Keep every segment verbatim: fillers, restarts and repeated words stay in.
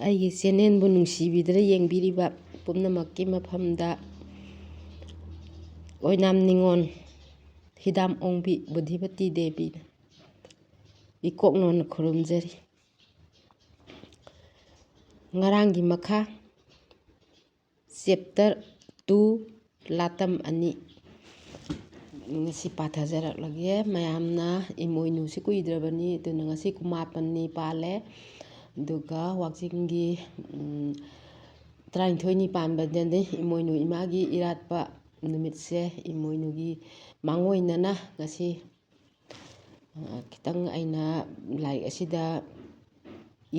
ꯑꯩꯒꯤ ꯆꯦꯅꯦꯜꯕꯨ ꯅꯨꯡꯁꯤꯕꯤꯗꯨꯅ ꯌꯦꯡꯕꯤꯔꯤꯕ ꯄꯨꯝꯅꯃꯛꯀꯤ ꯃꯐꯝꯗ ꯑꯣꯏꯅꯥꯝ ꯅꯤꯉꯣꯜ ꯍꯤꯗꯥꯝ ꯑꯣꯡꯕꯤ ꯕꯨꯙꯤꯃꯇꯤ ꯗꯦꯕꯤꯅ ꯏꯀꯣꯛ ꯅꯣꯟꯅ ꯈꯨꯔꯨꯝꯖꯔꯤ꯫ ꯉꯔꯥꯡꯒꯤ ꯃꯈꯥ, ꯆꯦꯞꯇꯔ ꯇꯨ, ꯂꯥꯇꯝ ꯑꯅꯤ꯫ ꯉꯁꯤ ꯄꯥꯊꯖꯔꯛꯂꯒꯦ꯫ ꯃꯌꯥꯝꯅ ꯏꯃꯣꯏꯅꯨꯁꯤ ꯀꯨꯏꯗ꯭ꯔꯕꯅꯤ, ꯑꯗꯨꯅ ꯉꯁꯤ ꯀꯨꯟꯃꯥꯄꯟꯅꯤ ꯄꯥꯜꯂꯦ꯫ ꯑꯗꯨꯒ ꯋꯥꯛꯆꯤꯡꯒꯤ, ꯎꯝ, ꯇꯔꯥꯅꯤꯊꯣꯏꯅꯤ ꯄꯥꯟꯕꯗꯗꯤ ꯏꯃꯣꯏꯅꯨ ꯏꯃꯥꯒꯤ ꯏꯔꯥꯠꯄ ꯅꯨꯃꯤꯠꯁꯦ ꯏꯃꯣꯏꯅꯨꯒꯤ ꯃꯥꯡꯑꯣꯏꯅꯅ ꯉꯁꯤ, ꯑ, ꯈꯤꯇꯪ ꯑꯩꯅ ꯂꯥꯏꯔꯤꯛ ꯑꯁꯤꯗ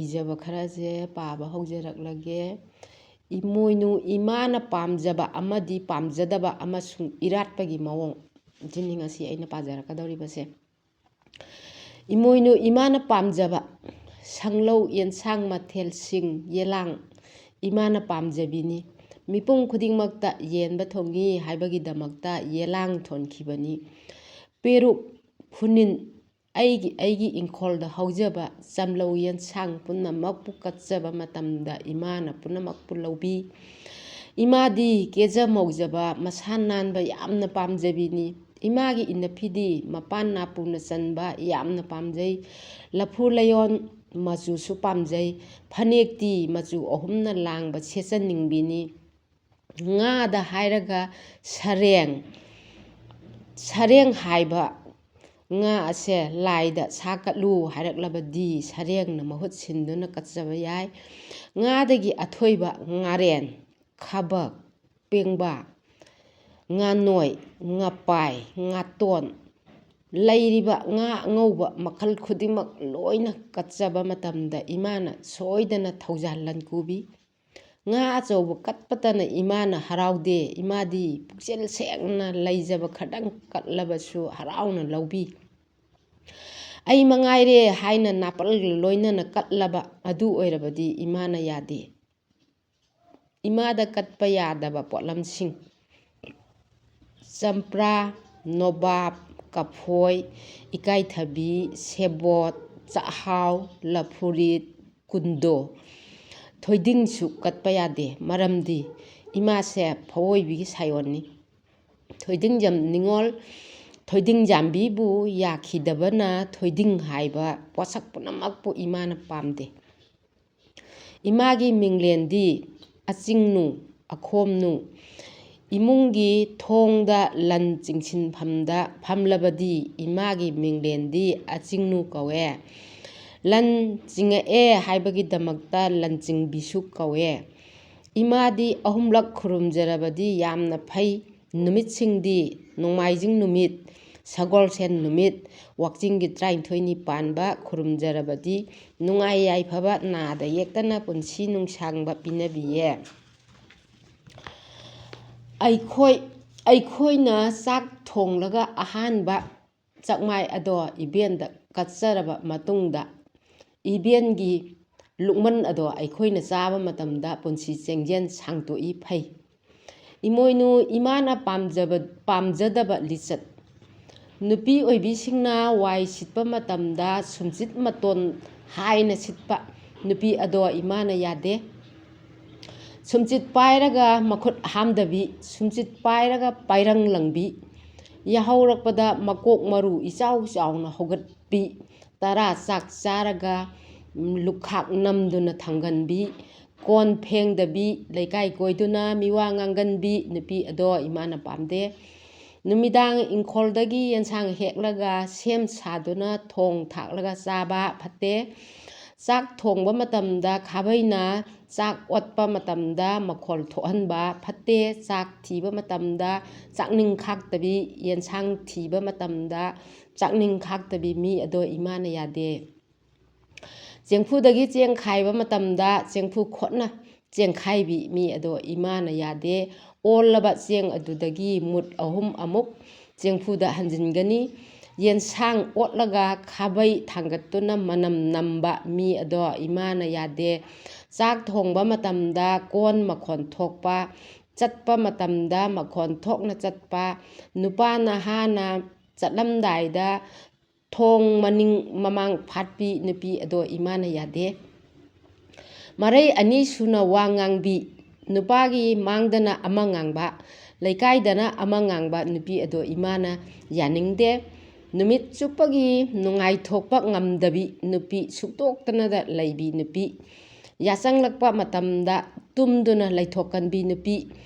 ꯏꯖꯕ ꯈꯔꯁꯦ ꯄꯥꯕ ꯍꯧꯖꯔꯛꯂꯒꯦ꯫ ꯏꯃꯣꯏꯅꯨ ꯏꯃꯥꯅ ꯄꯥꯝꯖꯕ ꯑꯃꯗꯤ ꯄꯥꯝꯖꯗꯕ ꯑꯃꯁꯨꯡ ꯏꯔꯥꯠꯄꯒꯤ ꯃꯑꯣꯡ, ꯁꯤꯅꯤ ꯉꯁꯤ ꯑꯩꯅ ꯄꯥꯖꯔꯛꯀꯗꯧꯔꯤꯕꯁꯦ꯫ ꯏꯃꯣꯏꯅꯨ ꯏꯃꯥꯅ ꯄꯥꯝꯖꯕ ꯁꯪꯂꯧ ꯌꯦꯟꯁꯥꯡ ꯃꯊꯦꯜꯁꯤꯡ, ꯌꯦꯂꯥꯡ ꯏꯃꯥꯅ ꯄꯥꯝꯖꯕꯤꯅꯤ꯫ ꯃꯤꯄꯨꯝ ꯈꯨꯗꯤꯡꯃꯛꯇ ꯌꯦꯟꯕ ꯊꯣꯡꯉꯤ ꯍꯥꯏꯕꯒꯤꯗꯃꯛꯇ ꯌꯦꯂꯥꯡ ꯊꯣꯟꯈꯤꯕꯅꯤ꯫ ꯄꯦꯔꯨꯛ, ꯈꯨꯅꯤꯟ, ꯑꯩꯒꯤ, ꯑꯩꯒꯤ ꯏꯪꯈꯣꯜꯗ ꯍꯧꯖꯕ ꯆꯝꯂꯧ ꯌꯦꯟꯁꯥꯡ ꯄꯨꯝꯅꯃꯛꯄꯨ ꯀꯠꯆꯕ ꯃꯇꯝꯗ ꯏꯃꯥꯅ ꯄꯨꯝꯅꯃꯛꯄꯨ ꯂꯧꯕꯤ꯫ ꯏꯃꯥꯗꯤ ꯀꯦꯖ ꯃꯧꯖꯕ, ꯃꯁꯥ ꯅꯥꯟꯕ ꯌꯥꯝꯅ ꯄꯥꯝꯖꯕꯤꯅꯤ꯫ ꯏꯃꯥꯒꯤ ꯏꯅꯐꯤꯗꯤ ꯃꯄꯥꯟ ꯅꯥꯄꯨꯅ ꯆꯟꯕ ꯌꯥꯝꯅ ꯄꯥꯝꯖꯩ꯫ ꯂꯐꯨ ꯂꯩꯌꯣꯟ ꯃꯆꯨꯁꯨ ꯄꯥꯝꯖꯩ꯫ ꯐꯅꯦꯛꯇꯤ ꯃꯆꯨ ꯑꯍꯨꯝꯅ ꯂꯥꯡꯕ ꯁꯦꯠꯆꯅꯤꯡꯕꯤꯅꯤ꯫ ꯉꯥꯗ ꯍꯥꯏꯔꯒ ꯁꯔꯦꯡ, ꯁꯔꯦꯡ ꯍꯥꯏꯕ ꯉꯥ ꯑꯁꯦ ꯂꯥꯏꯗ ꯁꯥ ꯀꯠꯂꯨ ꯍꯥꯏꯔꯛꯂꯕꯗꯤ ꯁꯔꯦꯡꯅ ꯃꯍꯨꯠ ꯁꯤꯟꯗꯨꯅ ꯀꯠꯆꯕ ꯌꯥꯏ꯫ ꯉꯥꯗꯒꯤ ꯑꯊꯣꯏꯕ ꯉꯥꯔꯦꯟ, ꯈꯥꯕꯛ, ꯄꯦꯡꯕꯥ, ꯉꯥꯅꯣꯏ, ꯉꯄꯥꯏ, ꯉꯥꯇꯣꯟ, ꯂꯩꯔꯤꯕ ꯉꯥ ꯑꯉꯧꯕ ꯃꯈꯜ ꯈꯨꯗꯤꯡꯃꯛ ꯂꯣꯏꯅ ꯀꯠꯆꯕ ꯃꯇꯝꯗ ꯏꯃꯥꯅ ꯁꯣꯏꯗꯅ ꯊꯧꯖꯥꯜ ꯂꯟꯀꯨꯕꯤ꯫ ꯉꯥ ꯑꯆꯧꯕ ꯀꯠꯄꯇꯅ ꯏꯃꯥꯅ ꯍꯔꯥꯎꯗꯦ, ꯏꯃꯥꯗꯤ ꯄꯨꯛꯆꯦꯜ ꯁꯦꯡꯅ ꯂꯩꯖꯕ ꯈꯔꯗꯪ ꯀꯠꯂꯕꯁꯨ ꯍꯔꯥꯎꯅ ꯂꯧꯕꯤ꯫ ꯑꯩ ꯃꯉꯥꯏꯔꯦ ꯍꯥꯏꯅ ꯅꯥꯄꯜ ꯂꯣꯏꯅꯅ ꯀꯠꯂꯕ ꯑꯗꯨ ꯑꯣꯏꯔꯕꯗꯤ ꯏꯃꯥꯅ ꯌꯥꯗꯦ꯫ ꯏꯃꯥꯗ ꯀꯠꯄ ꯌꯥꯗꯕ ꯄꯣꯠꯂꯝꯁꯤꯡ: ꯆꯝꯄ꯭ꯔꯥ, ꯅꯣꯕꯥꯞ, ꯀꯐꯣꯏ, ꯏꯀꯥꯏꯊꯕꯤ, ꯁꯦꯕꯣꯠ, ꯆꯥꯛꯍꯥꯎ, ꯂꯐꯨꯔꯤꯠ, ꯀꯨꯟꯗꯣ꯫ ꯊꯣꯏꯗꯤꯡꯁꯨ ꯀꯠꯄ ꯌꯥꯗꯦ, ꯃꯔꯝꯗꯤ ꯏꯃꯥꯁꯦ ꯐꯧꯑꯣꯏꯕꯤꯒꯤ ꯁꯥꯏꯑꯣꯟꯅꯤ꯫ ꯊꯣꯏꯗꯤꯡꯖꯝ ꯅꯤꯉꯣꯜ ꯊꯣꯏꯗꯤꯡꯖꯥꯝꯕꯤꯕꯨ ꯌꯥꯈꯤꯗꯕꯅ ꯊꯣꯏꯗꯤꯡ ꯍꯥꯏꯕ ꯄꯣꯠꯁꯛ ꯄꯨꯝꯅꯃꯛꯄꯨ ꯏꯃꯥꯅ ꯄꯥꯝꯗꯦ꯫ ꯏꯃꯥꯒꯤ ꯃꯤꯡꯂꯦꯟꯗꯤ ꯑꯆꯤꯡꯅꯨ, ꯑꯈꯣꯝꯅꯨ꯫ ꯏꯃꯨꯡꯒꯤ ꯊꯣꯡꯗ ꯂꯟ ꯆꯤꯡꯁꯤꯟꯐꯝꯗ ꯐꯝꯂꯕꯗꯤ ꯏꯃꯥꯒꯤ ꯃꯤꯡꯂꯦꯟꯗꯤ ꯑꯆꯤꯡꯅꯨ ꯀꯧꯋꯦ꯫ ꯂꯟ ꯆꯤꯡꯉꯛꯑꯦ ꯍꯥꯏꯕꯒꯤꯗꯃꯛꯇ ꯂꯟ ꯆꯤꯡꯕꯤꯁꯨ ꯀꯧꯋꯦ꯫ ꯏꯃꯥꯗꯤ ꯑꯍꯨꯝꯂꯛ ꯈꯨꯔꯨꯝꯖꯔꯕꯗꯤ ꯌꯥꯝꯅ ꯐꯩ꯫ ꯅꯨꯃꯤꯠꯁꯤꯡꯗꯤ ꯅꯣꯡꯃꯥꯏꯖꯤꯡ ꯅꯨꯃꯤꯠ, ꯁꯒꯣꯜꯁꯦꯟ ꯅꯨꯃꯤꯠ, ꯋꯥꯛꯆꯤꯡꯒꯤ ꯇꯔꯥꯅꯤꯊꯣꯏꯅꯤ ꯄꯥꯟꯕ ꯈꯨꯔꯨꯝꯖꯔꯕꯗꯤ ꯅꯨꯡꯉꯥꯏ ꯌꯥꯏꯐꯕ, ꯅꯥꯗ ꯌꯦꯛꯇꯅ ꯄꯨꯟꯁꯤ ꯅꯨꯡꯁꯥꯡꯕ ꯄꯤꯅꯕꯤꯌꯦ꯫ ꯑꯩꯈꯣꯏ, ꯑꯩꯈꯣꯏꯅ ꯆꯥꯛ ꯊꯣꯡꯂꯒ ꯑꯍꯥꯟꯕ ꯆꯥꯛꯃꯥꯏ ꯑꯗꯣ ꯏꯕꯦꯟꯗ ꯀꯠꯆꯔꯕ ꯃꯇꯨꯡꯗ, ꯏꯕꯦꯟꯒꯤ ꯂꯨꯛꯃꯟ ꯑꯗꯣ ꯑꯩꯈꯣꯏꯅ ꯆꯥꯕ ꯃꯇꯝꯗ ꯄꯨꯟꯁꯤ ꯆꯦꯡꯖꯦꯜ ꯁꯥꯡꯇꯣꯛꯏ ꯐꯩ꯫ ꯏꯃꯣꯏꯅꯨ ꯏꯃꯥꯅ ꯄꯥꯝꯖꯕ, ꯄꯥꯝꯖꯗꯕ ꯂꯤꯆꯠ꯫ ꯅꯨꯄꯤ ꯑꯣꯏꯕꯤꯁꯤꯡꯅ ꯋꯥꯏ ꯁꯤꯠꯄ ꯃꯇꯝꯗ ꯁꯨꯝꯆꯤꯠ ꯃꯇꯣꯟ ꯍꯥꯏꯅ ꯁꯤꯠꯄ ꯅꯨꯄꯤ ꯑꯗꯣ ꯏꯃꯥꯅ ꯌꯥꯗꯦ꯫ ꯁꯨꯝꯆꯤꯠ ꯄꯥꯏꯔꯒ ꯃꯈꯨꯠ ꯍꯥꯝꯗꯕꯤ, ꯁꯨꯝꯆꯤꯠ ꯄꯥꯏꯔꯒ ꯄꯥꯏꯔꯪ ꯂꯪꯕꯤ, ꯌꯥꯍꯧꯔꯛꯄꯗ ꯃꯀꯣꯛ ꯃꯔꯨ ꯏꯆꯥꯎ ꯆꯥꯎꯅ ꯍꯧꯒꯠꯄꯤ, ꯇꯔꯥ ꯆꯥꯛ ꯆꯥꯔꯒ, ꯎꯝ, ꯂꯨꯈꯥꯛ ꯅꯝꯗꯨꯅ ꯊꯝꯒꯟꯕꯤ, ꯀꯣꯟ ꯐꯦꯡꯗꯕꯤ, ꯂꯩꯀꯥꯏ ꯀꯣꯏꯗꯨꯅ ꯃꯤꯋꯥ ꯉꯥꯡꯒꯟꯕꯤ ꯅꯨꯄꯤ ꯑꯗꯣ ꯏꯃꯥꯅ ꯄꯥꯝꯗꯦ꯫ ꯅꯨꯃꯤꯗꯥꯡ ꯏꯪꯈꯣꯜꯗꯒꯤ ꯌꯦꯟꯁꯥꯡ ꯍꯦꯛꯂꯒ ꯁꯦꯝ ꯁꯥꯗꯨꯅ ꯊꯣꯡ ꯊꯥꯛꯂꯒ ꯆꯥꯕ ꯐꯠꯇꯦ꯫ ꯆꯥꯛ ꯊꯣꯡꯕ ꯃꯇꯝꯗ ꯈꯥꯕꯩꯅ ꯆꯥꯛ ꯑꯣꯠꯄ ꯃꯇꯝꯗ ꯃꯈꯣꯜ ꯊꯣꯛꯍꯟꯕ ꯐꯠꯇꯦ꯫ ꯆꯥꯛ ꯊꯤꯕ ꯃꯇꯝꯗ ꯆꯥꯛꯅꯤꯡ ꯈꯥꯛꯇꯕꯤ, ꯌꯦꯟꯁꯥꯡ ꯊꯤꯕ ꯃꯇꯝꯗ ꯆꯥꯛꯅꯤꯡ ꯈꯥꯛꯇꯕꯤ ꯃꯤ ꯑꯗꯣ ꯏꯃꯥꯅ ꯌꯥꯗꯦ꯫ ꯆꯦꯡꯐꯨꯗꯒꯤ ꯆꯦꯡ ꯈꯥꯏꯕ ꯃꯇꯝꯗ ꯆꯦꯡꯐꯨ ꯈꯣꯠꯅ ꯆꯦꯡꯈꯥꯏꯕꯤ ꯃꯤ ꯑꯗꯣ ꯏꯃꯥꯅ ꯌꯥꯗꯦ꯫ ꯑꯣꯜꯂꯕ ꯆꯦꯡ ꯑꯗꯨꯗꯒꯤ ꯃꯨꯠ ꯑꯍꯨꯝ ꯑꯃꯨꯛ ꯆꯦꯡꯐꯨꯗ ꯍꯟꯖꯤꯟꯒꯅꯤ꯫ ꯌꯦꯟꯁꯥꯡ ꯑꯣꯠꯂꯒ ꯈꯥꯕꯩ ꯊꯥꯡꯒꯠꯇꯨꯅ ꯃꯅꯝ ꯅꯝꯕ ꯃꯤ ꯑꯗꯣ ꯏꯃꯥꯅ ꯌꯥꯗꯦ꯫ ꯆꯥꯛ ꯊꯣꯡꯕ ꯃꯇꯝꯗ ꯀꯣꯟ ꯃꯈꯣꯟ ꯊꯣꯛꯄ, ꯆꯠꯄ ꯃꯇꯝꯗ ꯃꯈꯣꯟ ꯊꯣꯛꯅ ꯆꯠꯄ, ꯅꯨꯄꯥ ꯅꯍꯥꯅ ꯆꯠꯂꯝꯗꯥꯏꯗ ꯊꯣꯡ ꯃꯅꯤꯡ ꯃꯃꯥꯡ ꯐꯥꯠꯄꯤ ꯅꯨꯄꯤ ꯑꯗꯣ ꯏꯃꯥꯅ ꯌꯥꯗꯦ꯫ ꯃꯔꯩ ꯑꯅꯤ ꯁꯨꯅ ꯋꯥ ꯉꯥꯡꯕꯤ, ꯅꯨꯄꯥꯒꯤ ꯃꯥꯡꯗꯅ ꯑꯃ ꯉꯥꯡꯕ, ꯂꯩꯀꯥꯏꯗꯅ ꯑꯃ ꯉꯥꯡꯕ ꯅꯨꯄꯤ ꯑꯗꯣ ꯏꯃꯥꯅ ꯌꯥꯅꯤꯡꯗꯦ꯫ ꯅꯨꯃꯤꯠ ꯆꯨꯞꯄꯒꯤ ꯅꯨꯡꯉꯥꯏꯊꯣꯛꯄ ꯉꯝꯗꯕꯤ ꯅꯨꯄꯤ, ꯁꯨꯛꯇꯣꯛꯇꯅꯗ ꯂꯩꯕꯤ ꯅꯨꯄꯤ, ꯌꯥꯆꯪꯂꯛꯄ ꯃꯇꯝꯗ ꯇꯨꯝꯗꯨꯅ ꯂꯩꯊꯣꯛꯀꯟꯕꯤ ꯅꯨꯄꯤ,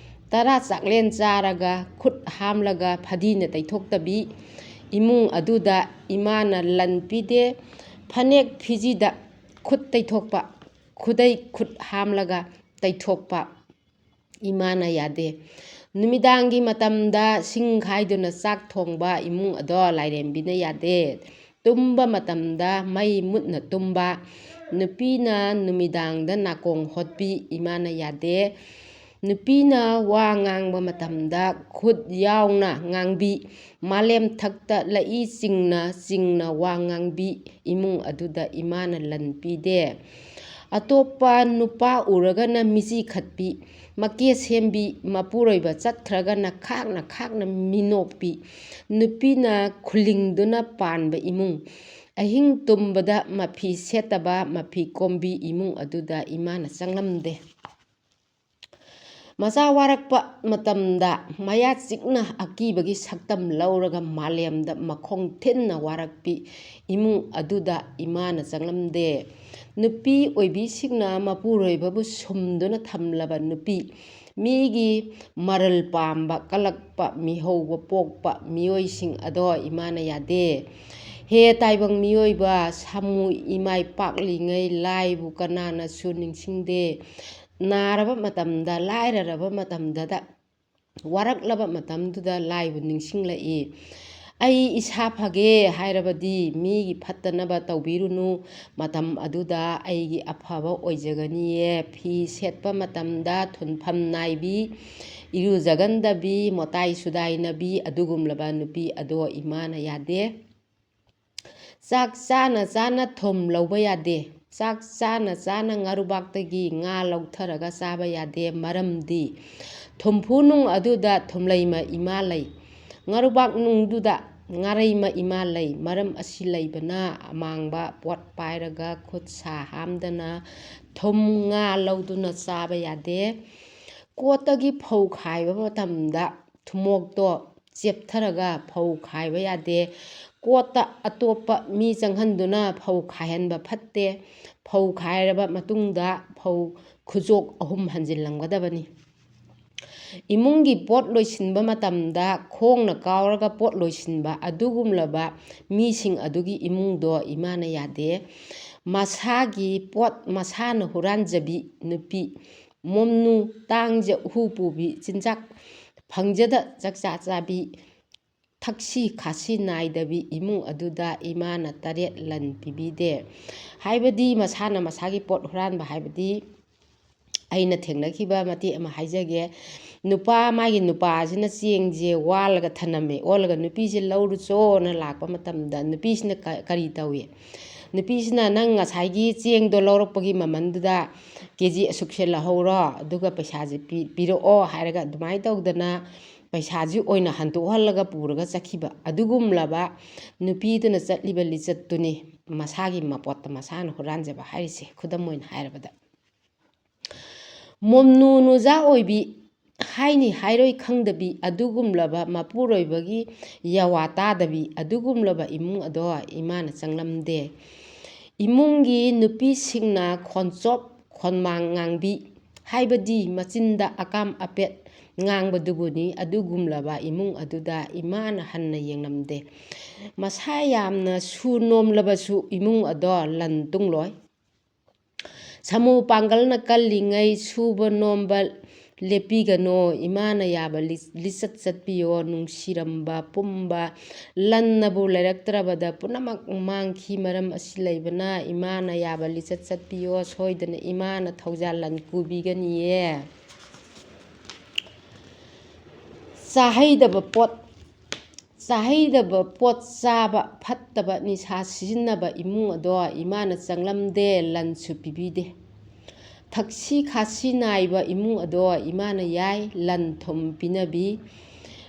ꯇꯔꯥ ꯆꯥꯛꯂꯦꯟ ꯆꯥꯔꯒ ꯈꯨꯠ ꯍꯥꯝꯂꯒ ꯐꯗꯤꯅ ꯇꯩꯊꯣꯛꯇꯕꯤ ꯏꯃꯨꯡ ꯑꯗꯨꯗ ꯏꯃꯥꯅ ꯂꯟ ꯄꯤꯗꯦ꯫ ꯐꯅꯦꯛ ꯐꯤꯖꯤꯗ ꯈꯨꯠ ꯇꯩꯊꯣꯛꯄ, ꯈꯨꯗꯩ ꯈꯨꯠ ꯍꯥꯝꯂꯒ ꯇꯩꯊꯣꯛꯄ ꯏꯃꯥꯅ ꯌꯥꯗꯦ꯫ ꯅꯨꯃꯤꯗꯥꯡꯒꯤ ꯃꯇꯝꯗ ꯁꯤꯡ ꯈꯥꯏꯗꯨꯅ ꯆꯥꯛ ꯊꯣꯡꯕ ꯏꯃꯨꯡ ꯑꯗꯣ ꯂꯥꯏꯔꯦꯝꯕꯤꯅ ꯌꯥꯗꯦ꯫ ꯇꯨꯝꯕ ꯃꯇꯝꯗ ꯃꯩ ꯃꯨꯠꯅ ꯇꯨꯝꯕ, ꯅꯨꯄꯤꯅ ꯅꯨꯃꯤꯗꯥꯡꯗ ꯅꯥꯀꯣꯡ ꯍꯣꯠꯄꯤ ꯏꯃꯥꯅ ꯌꯥꯗꯦ꯫ ꯅꯨꯄꯤꯅ ꯋꯥ ꯉꯥꯡꯕ ꯃꯇꯝꯗ ꯈꯨꯠ ꯌꯥꯎꯅ ꯉꯥꯡꯕꯤ, ꯃꯥꯂꯦꯝ ꯊꯛꯇ ꯂꯛꯏ ꯆꯤꯡꯅ ꯆꯤꯡꯅ ꯋꯥ ꯉꯥꯡꯕꯤ ꯏꯃꯨꯡ ꯑꯗꯨꯗ ꯏꯃꯥꯅ ꯂꯟ ꯄꯤꯗꯦ꯫ ꯑꯇꯣꯞꯄ ꯅꯨꯄꯥ ꯎꯔꯒꯅ ꯃꯤꯆꯤ ꯈꯠꯄꯤ, ꯃꯀꯦ ꯁꯦꯝꯕꯤ, ꯃꯄꯨꯔꯣꯏꯕ ꯆꯠꯈ꯭ꯔꯒꯅ ꯈꯥꯛꯅ ꯈꯥꯛꯅ ꯃꯤꯅꯣꯛꯄꯤ, ꯅꯨꯄꯤꯅ ꯈꯨꯂꯤꯡꯗꯨꯅ ꯄꯥꯟꯕ ꯏꯃꯨꯡ, ꯑꯍꯤꯡ ꯇꯨꯝꯕꯗ ꯃꯐꯤ ꯁꯦꯠꯇꯕ ꯃꯐꯤ ꯀꯣꯝꯕꯤ ꯏꯃꯨꯡ ꯑꯗꯨꯗ ꯏꯃꯥꯅ ꯆꯪꯂꯝꯗꯦ꯫ ꯃꯆꯥ ꯋꯥꯔꯛꯄ ꯃꯇꯝꯗ ꯃꯌꯥ ꯆꯤꯛꯅ ꯑꯀꯤꯕꯒꯤ ꯁꯛꯇꯝ ꯂꯧꯔꯒ ꯃꯥꯂꯦꯝꯗ ꯃꯈꯣꯡ ꯊꯤꯟꯅ ꯋꯥꯔꯛꯄꯤ ꯏꯃꯨꯡ ꯑꯗꯨꯗ ꯏꯃꯥꯅ ꯆꯪꯂꯝꯗꯦ꯫ ꯅꯨꯄꯤ ꯑꯣꯏꯕꯤꯁꯤꯡꯅ ꯃꯄꯨꯔꯣꯏꯕꯕꯨ ꯁꯨꯝꯗꯨꯅ ꯊꯝꯂꯕ ꯅꯨꯄꯤ, ꯃꯤꯒꯤ ꯃꯔꯜ ꯄꯥꯝꯕ, ꯀꯜꯂꯛꯄ, ꯃꯤꯍꯧꯕ ꯄꯣꯛꯄ ꯃꯤꯑꯣꯏꯁꯤꯡ ꯑꯗꯣ ꯏꯃꯥꯅ ꯌꯥꯗꯦ꯫ ꯍꯦ ꯇꯥꯏꯕꯪ ꯃꯤꯑꯣꯏꯕ, ꯁꯥꯃꯨ ꯏꯃꯥꯏ ꯄꯥꯛꯂꯤꯉꯩ ꯂꯥꯏꯕꯨ ꯀꯅꯥꯅꯁꯨ ꯅꯤꯡꯁꯤꯡꯗꯦ꯫ ꯅꯥꯔꯕ ꯃꯇꯝꯗ, ꯂꯥꯏꯔꯔꯕ ꯃꯇꯝꯗꯗ, ꯋꯥꯔꯛꯂꯕ ꯃꯇꯝꯗꯨꯗ ꯂꯥꯏꯕꯨ ꯅꯤꯡꯁꯤꯡꯂꯛꯏ꯫ ꯑꯩ ꯏꯁꯥ ꯐꯒꯦ ꯍꯥꯏꯔꯕꯗꯤ ꯃꯤꯒꯤ ꯐꯠꯇꯅꯕ ꯇꯧꯕꯤꯔꯨꯅꯨ, ꯃꯇꯝ ꯑꯗꯨꯗ ꯑꯩꯒꯤ ꯑꯐꯕ ꯑꯣꯏꯖꯒꯅꯤꯌꯦ꯫ ꯐꯤ ꯁꯦꯠꯄ ꯃꯇꯝꯗ ꯊꯨꯟꯐꯝ ꯅꯥꯏꯕꯤ, ꯏꯔꯨꯖꯒꯟꯗꯕꯤ, ꯃꯣꯇꯥꯏ ꯁꯨꯗꯥꯏꯅꯕꯤ ꯑꯗꯨꯒꯨꯝꯂꯕ ꯅꯨꯄꯤ ꯑꯗꯣ ꯏꯃꯥꯅ ꯌꯥꯗꯦ꯫ ꯆꯥꯛ ꯆꯥꯅ ꯆꯥꯅ ꯊꯨꯝ ꯂꯧꯕ ꯌꯥꯗꯦ꯫ ꯆꯥꯛ ꯆꯥꯅ ꯆꯥꯅ ꯉꯥꯔꯨꯕꯥꯛꯇꯒꯤ ꯉꯥ ꯂꯧꯊꯔꯒ ꯆꯥꯕ ꯌꯥꯗꯦ꯫ ꯃꯔꯝꯗꯤ ꯊꯨꯝꯐꯨ ꯅꯨꯡ ꯑꯗꯨꯗ ꯊꯨꯝꯂꯩꯃ ꯏꯃꯥ ꯂꯩ꯫ ꯉꯥꯔꯨꯕꯥꯛ ꯅꯨꯡꯗꯨꯗ ꯉꯥꯔꯩꯃ ꯏꯃꯥ ꯂꯩ꯫ ꯃꯔꯝ ꯑꯁꯤ ꯂꯩꯕꯅ ꯑꯃꯥꯡꯕ ꯄꯣꯠ ꯄꯥꯏꯔꯒ ꯈꯨꯠ ꯁꯥ ꯍꯥꯝꯗꯅ ꯊꯨꯝ ꯉꯥ ꯂꯧꯗꯨꯅ ꯆꯥꯕ ꯌꯥꯗꯦ꯫ ꯀꯣꯠꯇꯒꯤ ꯐꯧ ꯈꯥꯏꯕ ꯃꯇꯝꯗ ꯊꯨꯝꯃꯣꯛꯇꯣ ꯆꯦꯞꯊꯔꯒ ꯐꯧ ꯈꯥꯏꯕ ꯌꯥꯗꯦ꯫ ꯀꯣꯠꯇ ꯑꯇꯣꯞꯄ ꯃꯤ ꯆꯪꯍꯟꯗꯨꯅ ꯐꯧ ꯈꯥꯏꯍꯟꯕ ꯐꯠꯇꯦ꯫ ꯐꯧ ꯈꯥꯏꯔꯕ ꯃꯇꯨꯡꯗ ꯐꯧ ꯈꯨꯖꯣꯛ ꯑꯍꯨꯝ ꯍꯟꯖꯤꯜꯂꯝꯒꯗꯕꯅꯤ꯫ ꯏꯃꯨꯡꯒꯤ ꯄꯣꯠ ꯂꯣꯏꯁꯤꯟꯕ ꯃꯇꯝꯗ ꯈꯣꯡꯅ ꯀꯥꯎꯔꯒ ꯄꯣꯠ ꯂꯣꯏꯁꯤꯟꯕ ꯑꯗꯨꯒꯨꯝꯂꯕ ꯃꯤꯁꯤꯡ ꯑꯗꯨꯒꯤ ꯏꯃꯨꯡꯗꯣ ꯏꯃꯥꯅ ꯌꯥꯗꯦ꯫ ꯃꯁꯥꯒꯤ ꯄꯣꯠ ꯃꯁꯥꯅ ꯍꯨꯔꯥꯟꯖꯕꯤ ꯅꯨꯄꯤ, ꯃꯣꯝꯅꯨ, ꯇꯥꯡꯖ ꯍꯨ ꯄꯨꯕꯤ, ꯆꯤꯟꯖꯥꯛ ꯐꯪꯖꯗ ꯆꯥꯛꯆꯥ ꯆꯥꯕꯤ, ꯊꯛꯁꯤ ꯈꯥꯁꯤ ꯅꯥꯏꯗꯕꯤ ꯏꯃꯨꯡ ꯑꯗꯨꯗ ꯏꯃꯥꯅ ꯇꯔꯦꯠ ꯂꯟ ꯄꯤꯕꯤꯗꯦ꯫ ꯍꯥꯏꯕꯗꯤ ꯃꯁꯥꯅ ꯃꯁꯥꯒꯤ ꯄꯣꯠ ꯍꯨꯔꯥꯟꯕ ꯍꯥꯏꯕꯗꯤ ꯑꯩꯅ ꯊꯦꯡꯅꯈꯤꯕ ꯃꯇꯦꯛ ꯑꯃ ꯍꯥꯏꯖꯒꯦ꯫ ꯅꯨꯄꯥ, ꯃꯥꯒꯤ ꯅꯨꯄꯥꯁꯤꯅ ꯆꯦꯡꯁꯦ ꯋꯥꯜꯂꯒ ꯊꯅꯝꯃꯦ꯫ ꯑꯣꯜꯂꯒ ꯅꯨꯄꯤꯁꯦ ꯂꯧꯔꯨꯆꯣꯅ ꯂꯥꯛꯄ ꯃꯇꯝꯗ ꯅꯨꯄꯤꯁꯤꯅ ꯀ-, ꯀꯔꯤ ꯇꯧꯏ? ꯅꯨꯄꯤꯁꯤꯅ, "ꯅꯪ ꯉꯁꯥꯏꯒꯤ ꯆꯦꯡꯗꯣ ꯂꯧꯔꯛꯄꯒꯤ ꯃꯃꯜꯗꯨꯗ ꯀꯦ ꯖꯤ ꯑꯁꯨꯛꯁꯦ ꯂꯧꯍꯧꯔꯣ, ꯑꯗꯨꯒ ꯄꯩꯁꯥꯁꯦ ꯄꯤ-, ꯄꯤꯔꯛꯑꯣ" ꯍꯥꯏꯔꯒ ꯑꯗꯨꯃꯥꯏꯅ ꯇꯧꯗꯅ ꯄꯩꯁꯥꯁꯤ ꯑꯣꯏꯅ ꯍꯟꯗꯣꯛꯍꯜꯂꯒ ꯄꯨꯔꯒ ꯆꯠꯈꯤꯕ꯫ ꯑꯗꯨꯒꯨꯝꯂꯕ ꯅꯨꯄꯤꯗꯨꯅ ꯆꯠꯂꯤꯕ ꯂꯤꯆꯠꯇꯨꯅꯤ ꯃꯁꯥꯒꯤ ꯃꯄꯣꯠꯇ ꯃꯁꯥꯅ ꯍꯨꯔꯥꯟꯖꯕ ꯍꯥꯏꯔꯤꯁꯦ, ꯈꯨꯗꯝ ꯑꯣꯏꯅ ꯍꯥꯏꯔꯕꯗ꯫ ꯃꯣꯝꯅꯨ ꯅꯨꯖꯥ ꯑꯣꯏꯕꯤ, ꯍꯥꯏꯅꯤ ꯍꯥꯏꯔꯣꯏ ꯈꯪꯗꯕꯤ, ꯑꯗꯨꯒꯨꯝꯂꯕ ꯃꯄꯨꯔꯣꯏꯕꯒꯤ ꯌꯥꯋꯥ ꯇꯥꯗꯕꯤ, ꯑꯗꯨꯒꯨꯝꯂꯕ ꯏꯃꯨꯡ ꯑꯗꯣ ꯏꯃꯥꯅ ꯆꯪꯂꯝꯗꯦ꯫ ꯏꯃꯨꯡꯒꯤ ꯅꯨꯄꯤꯁꯤꯡꯅ ꯈꯣꯟꯆꯣꯞ ꯈꯣꯟꯃꯥꯡ ꯉꯥꯡꯕꯤ, ꯍꯥꯏꯕꯗꯤ ꯃꯆꯤꯟꯗ ꯑꯀꯥꯝ ꯑꯄꯦꯠ ꯉꯥꯡꯕꯗꯨꯕꯨꯅꯤ꯫ ꯑꯗꯨꯒꯨꯝꯂꯕ ꯏꯃꯨꯡ ꯑꯗꯨꯗ ꯏꯃꯥꯅ ꯍꯟꯅ ꯌꯦꯡꯂꯝꯗꯦ꯫ ꯃꯁꯥ ꯌꯥꯝꯅ ꯁꯨ ꯅꯣꯝꯂꯕꯁꯨ ꯏꯃꯨꯡ ꯑꯗꯣ ꯂꯟ ꯇꯨꯡꯂꯣꯏ꯫ ꯁꯥꯃꯨ ꯄꯥꯡꯒꯜꯅ ꯀꯜꯂꯤꯉꯩ ꯁꯨꯕ ꯅꯣꯝꯕ ꯂꯦꯞꯄꯤꯒꯅꯣ꯫ ꯏꯃꯥꯅ ꯌꯥꯕ ꯂꯤ-, ꯂꯤꯆꯠ ꯆꯠꯄꯤꯌꯣ꯫ ꯅꯨꯡꯁꯤꯔꯝꯕ ꯄꯨꯝꯕ ꯂꯟꯅꯕꯨ ꯂꯩꯔꯛꯇ꯭ꯔꯕꯗ ꯄꯨꯝꯅꯃꯛ ꯃꯥꯡꯈꯤ꯫ ꯃꯔꯝ ꯑꯁꯤ ꯂꯩꯕꯅ ꯏꯃꯥꯅ ꯌꯥꯕ ꯂꯤꯆꯠ ꯆꯠꯄꯤꯌꯣ꯫ ꯁꯣꯏꯗꯅ ꯏꯃꯥꯅ ꯊꯧꯖꯥꯜ ꯂꯟ ꯀꯨꯕꯤꯒꯅꯤꯌꯦ꯫ ꯆꯥꯍꯩꯗꯕ ꯄꯣꯠ, ꯆꯥꯍꯩꯗꯕ ꯄꯣꯠ ꯆꯥꯕ, ꯐꯠꯇꯕ ꯅꯤꯁꯥ ꯁꯤꯖꯤꯟꯅꯕ ꯏꯃꯨꯡ ꯑꯗꯣ ꯏꯃꯥꯅ ꯆꯪꯂꯝꯗꯦ, ꯂꯟꯁꯨ ꯄꯤꯕꯤꯗꯦ꯫ ꯊꯛꯁꯤ ꯈꯥꯁꯤ ꯅꯥꯏꯕ ꯏꯃꯨꯡ ꯑꯗꯣ ꯏꯃꯥꯅ ꯌꯥꯏ, ꯂꯟ ꯊꯨꯝ ꯄꯤꯅꯕꯤ꯫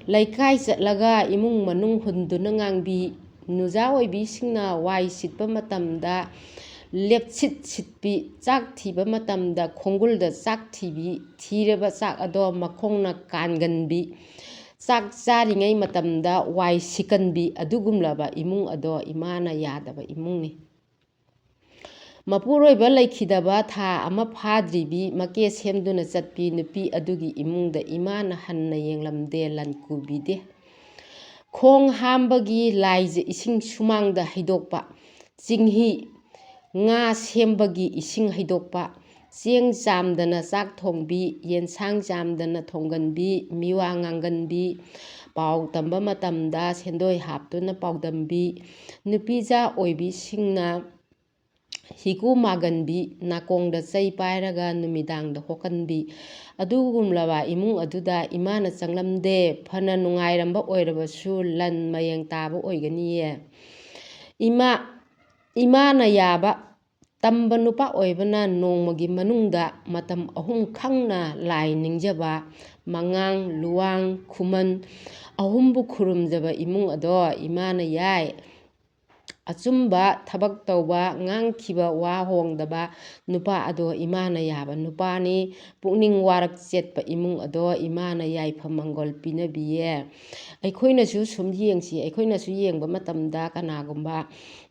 ꯂꯩꯀꯥꯏ ꯆꯠꯂꯒ ꯏꯃꯨꯡ ꯃꯅꯨꯡ ꯍꯨꯟꯗꯨꯅ ꯉꯥꯡꯕꯤ, ꯅꯨꯖꯥ ꯑꯣꯏꯕꯤꯁꯤꯡꯅ ꯋꯥꯏ ꯁꯤꯠꯄ ꯃꯇꯝꯗ ꯂꯦꯞꯁꯤꯠ ꯁꯤꯠꯄꯤ, ꯆꯥꯛ ꯊꯤꯕ ꯃꯇꯝꯗ ꯈꯣꯡꯒꯨꯜꯗ ꯆꯥꯛ ꯊꯤꯕꯤ, ꯊꯤꯔꯕ ꯆꯥꯛ ꯑꯗꯣ ꯃꯈꯣꯡꯅ ꯀꯥꯟꯒꯟꯕꯤ, ꯆꯥꯛ ꯆꯥꯔꯤꯉꯩ ꯃꯇꯝꯗ ꯋꯥꯏ ꯁꯤꯠꯀꯟꯕꯤ, ꯑꯗꯨꯒꯨꯝꯂꯕ ꯏꯃꯨꯡ ꯑꯗꯣ ꯏꯃꯥꯅ ꯌꯥꯗꯕ ꯏꯃꯨꯡꯅꯤ꯫ ꯃꯄꯨꯔꯣꯏꯕ ꯂꯩꯈꯤꯗꯕ ꯊꯥ ꯑꯃ ꯐꯥꯗ꯭ꯔꯤꯕꯤ ꯃꯀꯦ ꯁꯦꯝꯗꯨꯅ ꯆꯠꯄꯤ ꯅꯨꯄꯤ ꯑꯗꯨꯒꯤ ꯏꯃꯨꯡꯗ ꯏꯃꯥꯅ ꯍꯟꯅ ꯌꯦꯡꯂꯝꯗꯦ, ꯂꯟ ꯀꯨꯕꯤꯗꯦ꯫ ꯈꯣꯡ ꯍꯥꯝꯕꯒꯤ ꯂꯥꯏꯁꯦ ꯏꯁꯤꯡ ꯁꯨꯃꯥꯡꯗ ꯍꯩꯗꯣꯛꯄ, ꯆꯤꯡꯍꯤ, ꯉꯥ ꯁꯦꯝꯕꯒꯤ ꯏꯁꯤꯡ ꯍꯩꯗꯣꯛꯄ, ꯆꯦꯡ ꯆꯥꯝꯗꯅ ꯆꯥꯛ ꯊꯣꯡꯕꯤ, ꯌꯦꯟꯁꯥꯡ ꯆꯥꯝꯗꯅ ꯊꯣꯡꯒꯟꯕꯤ, ꯃꯤꯋꯥ ꯉꯥꯡꯒꯟꯕꯤ, ꯄꯥꯎ ꯇꯝꯕ ꯃꯇꯝꯗ ꯁꯦꯟꯗꯣꯏ ꯍꯥꯞꯇꯨꯅ ꯄꯥꯎꯗꯝꯕꯤ, ꯅꯨꯄꯤꯖꯥ ꯑꯣꯏꯕꯤꯁꯤꯡꯅ ꯍꯤꯒꯨ ꯃꯥꯒꯟꯕꯤ, ꯅꯥꯀꯣꯡꯗ ꯆꯩ ꯄꯥꯏꯔꯒ ꯅꯨꯃꯤꯗꯥꯡꯗ ꯍꯣꯀꯟꯕꯤ, ꯑꯗꯨꯒꯨꯝꯂꯕ ꯏꯃꯨꯡ ꯑꯗꯨꯗ ꯏꯃꯥꯅ ꯆꯪꯂꯝꯗꯦ꯫ ꯐꯅ ꯅꯨꯡꯉꯥꯏꯔꯝꯕ ꯑꯣꯏꯔꯕꯁꯨ ꯂꯟ ꯃꯌꯦꯡ ꯇꯥꯕ ꯑꯣꯏꯒꯅꯤꯌꯦ꯫ ꯏꯃꯥ, ꯏꯃꯥꯅ ꯌꯥꯕ ꯇꯝꯕ ꯅꯨꯄꯥ ꯑꯣꯏꯕꯅ ꯅꯣꯡꯃꯒꯤ ꯃꯅꯨꯡꯗ ꯃꯇꯝ ꯑꯍꯨꯝ ꯈꯪꯅ ꯂꯥꯏ ꯅꯤꯡꯖꯕ, ꯃꯉꯥꯡ, ꯂꯨꯋꯥꯡ, ꯈꯨꯃꯟ ꯑꯍꯨꯝꯕꯨ ꯈꯨꯔꯨꯝꯖꯕ ꯏꯃꯨꯡ ꯑꯗꯣ ꯏꯃꯥꯅ ꯌꯥꯏ꯫ ꯑꯆꯨꯝꯕ ꯊꯕꯛ ꯇꯧꯕ, ꯉꯥꯡꯈꯤꯕ ꯋꯥ ꯍꯣꯡꯗꯕ ꯅꯨꯄꯥ ꯑꯗꯣ ꯏꯃꯥꯅ ꯌꯥꯕ ꯅꯨꯄꯥꯅꯤ꯫ ꯄꯨꯛꯅꯤꯡ ꯋꯥꯔꯛ ꯆꯦꯠꯄ ꯏꯃꯨꯡ ꯑꯗꯣ ꯏꯃꯥꯅ ꯌꯥꯏꯐ ꯃꯪꯒꯣꯜ ꯄꯤꯅꯕꯤꯌꯦ꯫ ꯑꯩꯈꯣꯏꯅꯁꯨ ꯁꯨꯝ ꯌꯦꯡꯁꯤ, ꯑꯩꯈꯣꯏꯅꯁꯨ ꯌꯦꯡꯕ ꯃꯇꯝꯗ ꯀꯅꯥꯒꯨꯝꯕ,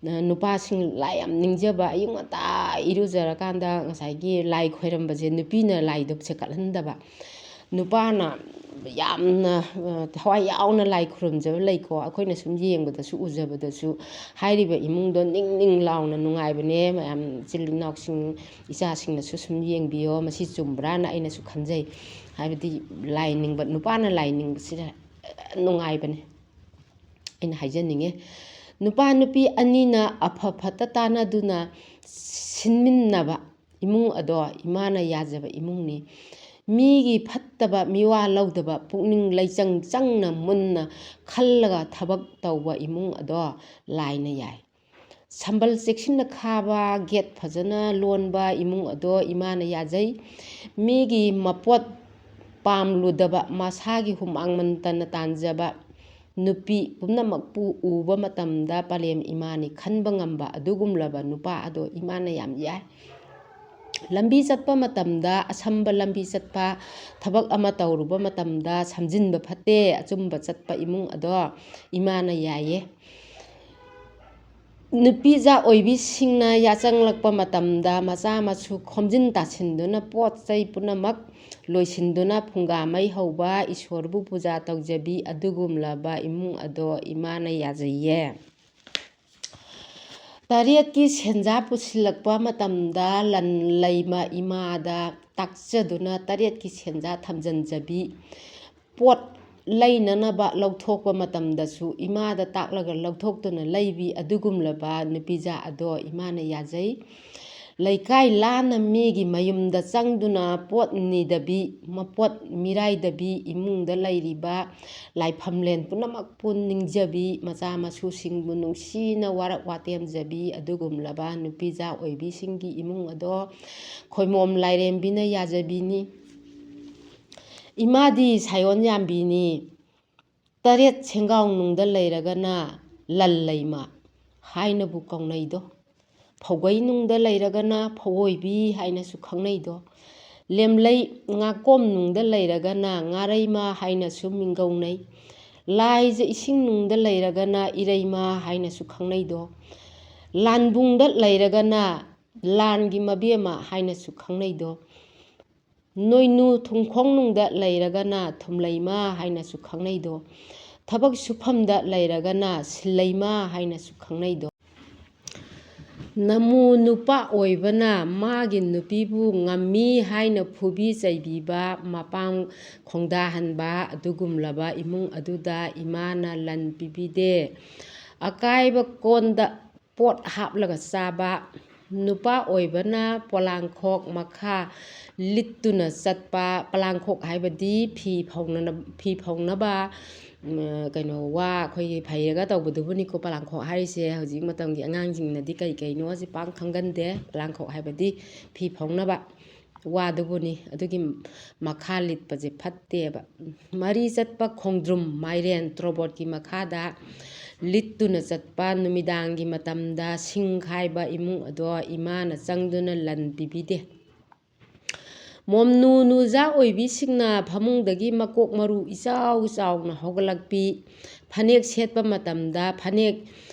ꯑ, ꯅꯨꯄꯥꯁꯤꯡ ꯂꯥꯏ ꯌꯥꯝ ꯅꯤꯡꯖꯕ, ꯑꯌꯨꯛ ꯉꯟꯇꯥ ꯏꯔꯨꯖꯔꯀꯥꯟꯗ ꯉꯁꯥꯏꯒꯤ ꯂꯥꯏ ꯈꯣꯏꯔꯝꯕꯁꯦ ꯅꯨꯄꯤꯅ ꯂꯥꯏꯗꯨ ꯁꯦ ꯀꯠꯍꯟꯗꯕ, ꯅꯨꯄꯥꯅ ꯌꯥꯝꯅ, ꯑ, ꯊꯋꯥꯏ ꯌꯥꯎꯅ ꯂꯥꯏ ꯈꯨꯔꯨꯝꯖꯕ ꯂꯩꯀꯣ꯫ ꯑꯩꯈꯣꯏꯅ ꯁꯨꯝ ꯌꯦꯡꯕꯗꯁꯨ, ꯎꯖꯕꯗꯁꯨ ꯍꯥꯏꯔꯤꯕ ꯏꯃꯨꯡꯗꯣ ꯅꯤꯡ ꯅꯤꯡ ꯂꯥꯎꯅ ꯅꯨꯡꯉꯥꯏꯕꯅꯦ꯫ ꯃꯌꯥꯝ ꯏꯆꯤꯜ ꯏꯅꯥꯎꯁꯤꯡ, ꯏꯆꯥꯁꯤꯡꯅꯁꯨ ꯁꯨꯝ ꯌꯦꯡꯕꯤꯌꯣ, ꯃꯁꯤ ꯆꯨꯝꯕ꯭ꯔꯥꯅ ꯑꯩꯅꯁꯨ ꯈꯟꯖꯩ꯫ ꯍꯥꯏꯕꯗꯤ ꯂꯥꯏ ꯅꯤꯡꯕ, ꯅꯨꯄꯥꯅ ꯂꯥꯏ ꯅꯤꯡꯕꯁꯤꯗ ꯅꯨꯡꯉꯥꯏꯕꯅꯦ꯫ ꯑꯩꯅ ꯍꯥꯏꯖꯅꯤꯡꯉꯦ, ꯅꯨꯄꯥ ꯅꯨꯄꯤ ꯑꯅꯤꯅ ꯑꯐ ꯐꯠꯇ ꯇꯥꯟꯅꯗꯨꯅ ꯁꯤꯟꯃꯤꯟꯅꯕ ꯏꯃꯨꯡ ꯑꯗꯣ ꯏꯃꯥꯅ ꯌꯥꯖꯕ ꯏꯃꯨꯡꯅꯤ꯫ ꯃꯤꯒꯤ ꯐꯠꯇꯕ ꯃꯤꯋꯥ ꯂꯧꯗꯕ, ꯄꯨꯛꯅꯤꯡ ꯂꯩꯆꯪ ꯆꯪꯅ ꯃꯨꯟꯅ ꯈꯜꯂꯒ ꯊꯕꯛ ꯇꯧꯕ ꯏꯃꯨꯡ ꯑꯗꯣ ꯂꯥꯏꯅ ꯌꯥꯏ꯫ ꯁꯝꯕꯜ ꯆꯦꯛꯁꯤꯟꯅ ꯈꯥꯕ, ꯒꯦꯠ ꯐꯖꯅ ꯂꯣꯟꯕ ꯏꯃꯨꯡ ꯑꯗꯣ ꯏꯃꯥꯅ ꯌꯥꯖꯩ꯫ ꯃꯤꯒꯤ ꯃꯄꯣꯠ ꯄꯥꯝꯂꯨꯗꯕ, ꯃꯁꯥꯒꯤ ꯍꯨꯃꯥꯡ ꯃꯟꯇꯅ ꯇꯥꯟꯖꯕ ꯅꯨꯄꯤ ꯄꯨꯝꯅꯃꯛꯄꯨ ꯎꯕ ꯃꯇꯝꯗ ꯄꯂꯦꯝ ꯏꯃꯥꯅꯤ ꯈꯟꯕ ꯉꯝꯕ ꯑꯗꯨꯒꯨꯝꯂꯕ ꯅꯨꯄꯥ ꯑꯗꯣ ꯏꯃꯥꯅ ꯌꯥꯝ ꯌꯥꯏ꯫ ꯂꯝꯕꯤ ꯆꯠꯄ ꯃꯇꯝꯗ, ꯑꯁꯝꯕ ꯂꯝꯕꯤ ꯆꯠꯄ, ꯊꯕꯛ ꯑꯃ ꯇꯧꯔꯨꯕ ꯃꯇꯝꯗ ꯁꯝꯖꯤꯟꯕ ꯐꯠꯇꯦ, ꯑꯆꯨꯝꯕ ꯆꯠꯄ ꯏꯃꯨꯡ ꯑꯗꯣ ꯏꯃꯥꯅ ꯌꯥꯏꯌꯦ꯫ ꯅꯨꯄꯤꯖꯥ ꯑꯣꯏꯕꯤꯁꯤꯡꯅ ꯌꯥꯆꯪꯂꯛꯄ ꯃꯇꯝꯗ ꯃꯆꯥ ꯃꯁꯨ ꯈꯣꯝꯖꯤꯟ ꯇꯥꯁꯤꯟꯗꯨꯅ ꯄꯣꯠ ꯆꯩ ꯄꯨꯝꯅꯃꯛ ꯂꯣꯏꯁꯤꯟꯗꯨꯅ ꯐꯨꯡꯒꯥ ꯃꯩ ꯍꯧꯕ, ꯏꯁꯣꯔꯕꯨ ꯄꯨꯖꯥ ꯇꯧꯖꯕꯤ ꯑꯗꯨꯒꯨꯝꯂꯕ ꯏꯃꯨꯡ ꯑꯗꯣ ꯏꯃꯥꯅ ꯌꯥꯖꯩꯌꯦ꯫ ꯇꯔꯦꯠꯀꯤ ꯁꯦꯟꯖꯥ ꯄꯨꯁꯤꯜꯂꯛꯄ ꯃꯇꯝꯗ ꯂꯟ ꯂꯩꯃ ꯏꯃꯥꯗ ꯇꯥꯛꯆꯗꯨꯅ ꯇꯔꯦꯠꯀꯤ ꯁꯦꯟꯖꯥ ꯊꯝꯖꯤꯟꯖꯕꯤ, ꯄꯣꯠ ꯂꯩꯅꯅꯕ ꯂꯧꯊꯣꯛꯄ ꯃꯇꯝꯗꯁꯨ ꯏꯃꯥꯗ ꯇꯥꯛꯂꯒ ꯂꯧꯊꯣꯛꯇꯨꯅ ꯂꯩꯕꯤ ꯑꯗꯨꯒꯨꯝꯂꯕ ꯅꯨꯄꯤꯖꯥ ꯑꯗꯣ ꯏꯃꯥꯅ ꯌꯥꯖꯩ꯫ ꯂꯩꯀꯥꯏ ꯂꯥꯟꯅ ꯃꯤꯒꯤ ꯃꯌꯨꯝꯗ ꯆꯪꯗꯨꯅ ꯄꯣꯠ ꯅꯤꯗꯕꯤ, ꯃꯄꯣꯠ ꯃꯤꯔꯥꯏꯗꯕꯤ, ꯏꯃꯨꯡꯗ ꯂꯩꯔꯤꯕ ꯂꯥꯏꯐꯝꯂꯦꯟ ꯄꯨꯝꯅꯃꯛꯄꯨ ꯅꯤꯡꯖꯕꯤ, ꯃꯆꯥ ꯃꯁꯨꯁꯤꯡꯕꯨ ꯅꯨꯡꯁꯤꯅ ꯋꯥꯔꯛ ꯋꯥꯇꯦꯝꯖꯕꯤ ꯑꯗꯨꯒꯨꯝꯂꯕ ꯅꯨꯄꯤꯖꯥ ꯑꯣꯏꯕꯤꯁꯤꯡꯒꯤ ꯏꯃꯨꯡ ꯑꯗꯣ ꯈꯣꯏꯃꯣꯝ ꯂꯥꯏꯔꯦꯝꯕꯤꯅ ꯌꯥꯖꯕꯤꯅꯤ꯫ ꯏꯃꯥꯗꯤ ꯁꯥꯌꯣꯟ ꯌꯥꯝꯕꯤꯅꯤ꯫ ꯇꯔꯦꯠ ꯁꯦꯡꯒꯥꯎꯅꯨꯡꯗ ꯂꯩꯔꯒꯅ ꯂꯜ ꯂꯩꯃ ꯍꯥꯏꯅꯕꯨ ꯀꯧꯅꯩꯗꯣ꯫ ꯐꯧꯒꯩꯅꯨꯡꯗ ꯂꯩꯔꯒꯅ ꯐꯧꯑꯣꯏꯕꯤ ꯍꯥꯏꯅꯁꯨ ꯈꯪꯅꯩꯗꯣ꯫ ꯂꯦꯝꯂꯩ ꯉꯥꯀꯣꯝꯅꯨꯡꯗ ꯂꯩꯔꯒꯅ ꯉꯥꯔꯩꯃ ꯍꯥꯏꯅꯁꯨ ꯃꯤꯡꯒꯧꯅꯩ꯫ ꯂꯥꯏꯖ ꯏꯁꯤꯡꯅꯨꯡꯗ ꯂꯩꯔꯒꯅ ꯏꯔꯩꯃ ꯍꯥꯏꯅꯁꯨ ꯈꯪꯅꯩꯗꯣ꯫ ꯂꯥꯟꯕꯨꯡꯗ ꯂꯩꯔꯒꯅ ꯂꯥꯟꯒꯤ ꯃꯕꯦꯝꯃ ꯍꯥꯏꯅꯁꯨ ꯈꯪꯅꯩꯗꯣ꯫ ꯅꯣꯏꯅꯨ ꯊꯨꯝꯈꯣꯡꯅꯨꯡꯗ ꯂꯩꯔꯒꯅ ꯊꯨꯝꯂꯩꯃ ꯍꯥꯏꯅꯁꯨ ꯈꯪꯅꯩꯗꯣ꯫ ꯊꯕꯛ ꯁꯨꯐꯝꯗ ꯂꯩꯔꯒꯅ ꯁꯤꯜꯂꯩꯃ ꯍꯥꯏꯅꯁꯨ ꯈꯪꯅꯩꯗꯣ꯫ ꯅꯃꯨ ꯅꯨꯄꯥ ꯑꯣꯏꯕꯅ ꯃꯥꯒꯤ ꯅꯨꯄꯤꯕꯨ ꯉꯝꯃꯤ ꯍꯥꯏꯅ ꯐꯨꯕꯤ ꯆꯩꯕꯤꯕ, ꯃꯄꯥꯡ ꯈꯣꯡꯗꯥꯍꯟꯕ ꯑꯗꯨꯒꯨꯝꯂꯕ ꯏꯃꯨꯡ ꯑꯗꯨꯗ ꯏꯃꯥꯅ ꯂꯟ ꯄꯤꯕꯤꯗꯦ꯫ ꯑꯀꯥꯏꯕ ꯀꯣꯟꯗ ꯄꯣꯠ ꯍꯥꯞꯂꯒ ꯆꯥꯕ, ꯅꯨꯄꯥ ꯑꯣꯏꯕꯅ ꯄꯣꯂꯥꯡꯈꯣꯛ ꯃꯈꯥ ꯂꯤꯠꯇꯨꯅ ꯆꯠꯄ, ꯄꯣꯂꯥꯡꯈꯣꯛ ꯍꯥꯏꯕꯗꯤ ꯐꯤ ꯐꯧꯅꯅ-, ꯐꯤ ꯐꯧꯅꯕ, ꯎꯝ, ꯀꯩꯅꯣ, ꯋꯥ ꯑꯩꯈꯣꯏꯒꯤ ꯐꯩꯔꯒ ꯇꯧꯕꯗꯨꯕꯨꯅꯤꯀꯣ ꯄꯣꯂꯥꯡꯈꯣꯛ ꯍꯥꯏꯔꯤꯁꯦ꯫ ꯍꯧꯖꯤꯛ ꯃꯇꯝꯒꯤ ꯑꯉꯥꯡꯁꯤꯡꯅꯗꯤ ꯀꯩ ꯀꯩꯅꯣꯁꯦ ꯄꯥꯛ ꯈꯪꯒꯟꯗꯦ꯫ ꯄꯣꯂꯥꯡꯈꯣꯛ ꯍꯥꯏꯕꯗꯤ ꯐꯤ ꯐꯧꯅꯕ꯫ ꯋꯥꯗꯨꯕꯨꯅꯤ꯫ ꯑꯗꯨꯒꯤ ꯃꯈꯥ ꯂꯤꯠꯄꯁꯦ ꯐꯠꯇꯦꯕ꯫ ꯃꯔꯤ ꯆꯠꯄ ꯈꯣꯡꯗ꯭ꯔꯨꯝ, ꯃꯥꯏꯔꯦꯟ, ꯇꯣꯔꯕꯣꯠꯀꯤ ꯃꯈꯥꯗ ꯂꯤꯠꯇꯨꯅ ꯆꯠꯄ ꯅꯨꯃꯤꯗꯥꯡꯒꯤ ꯃꯇꯝꯗ ꯁꯤꯡ ꯈꯥꯏꯕ ꯏꯃꯨꯡ ꯑꯗꯣ ꯏꯃꯥꯅ ꯆꯪꯗꯨꯅ ꯂꯟ ꯄꯤꯕꯤꯗꯦ꯫ ꯃꯣꯝꯅꯨ ꯅꯨꯖꯥ ꯑꯣꯏꯕꯤꯁꯤꯡꯅ ꯐꯃꯨꯡꯗꯒꯤ ꯃꯀꯣꯛ ꯃꯔꯨ ꯏꯆꯥꯎ ꯆꯥꯎꯅ ꯍꯧꯒꯠꯂꯛꯄꯤ, ꯐꯅꯦꯛ ꯁꯦꯠꯄ ꯃꯇꯝꯗ ꯐꯅꯦꯛ,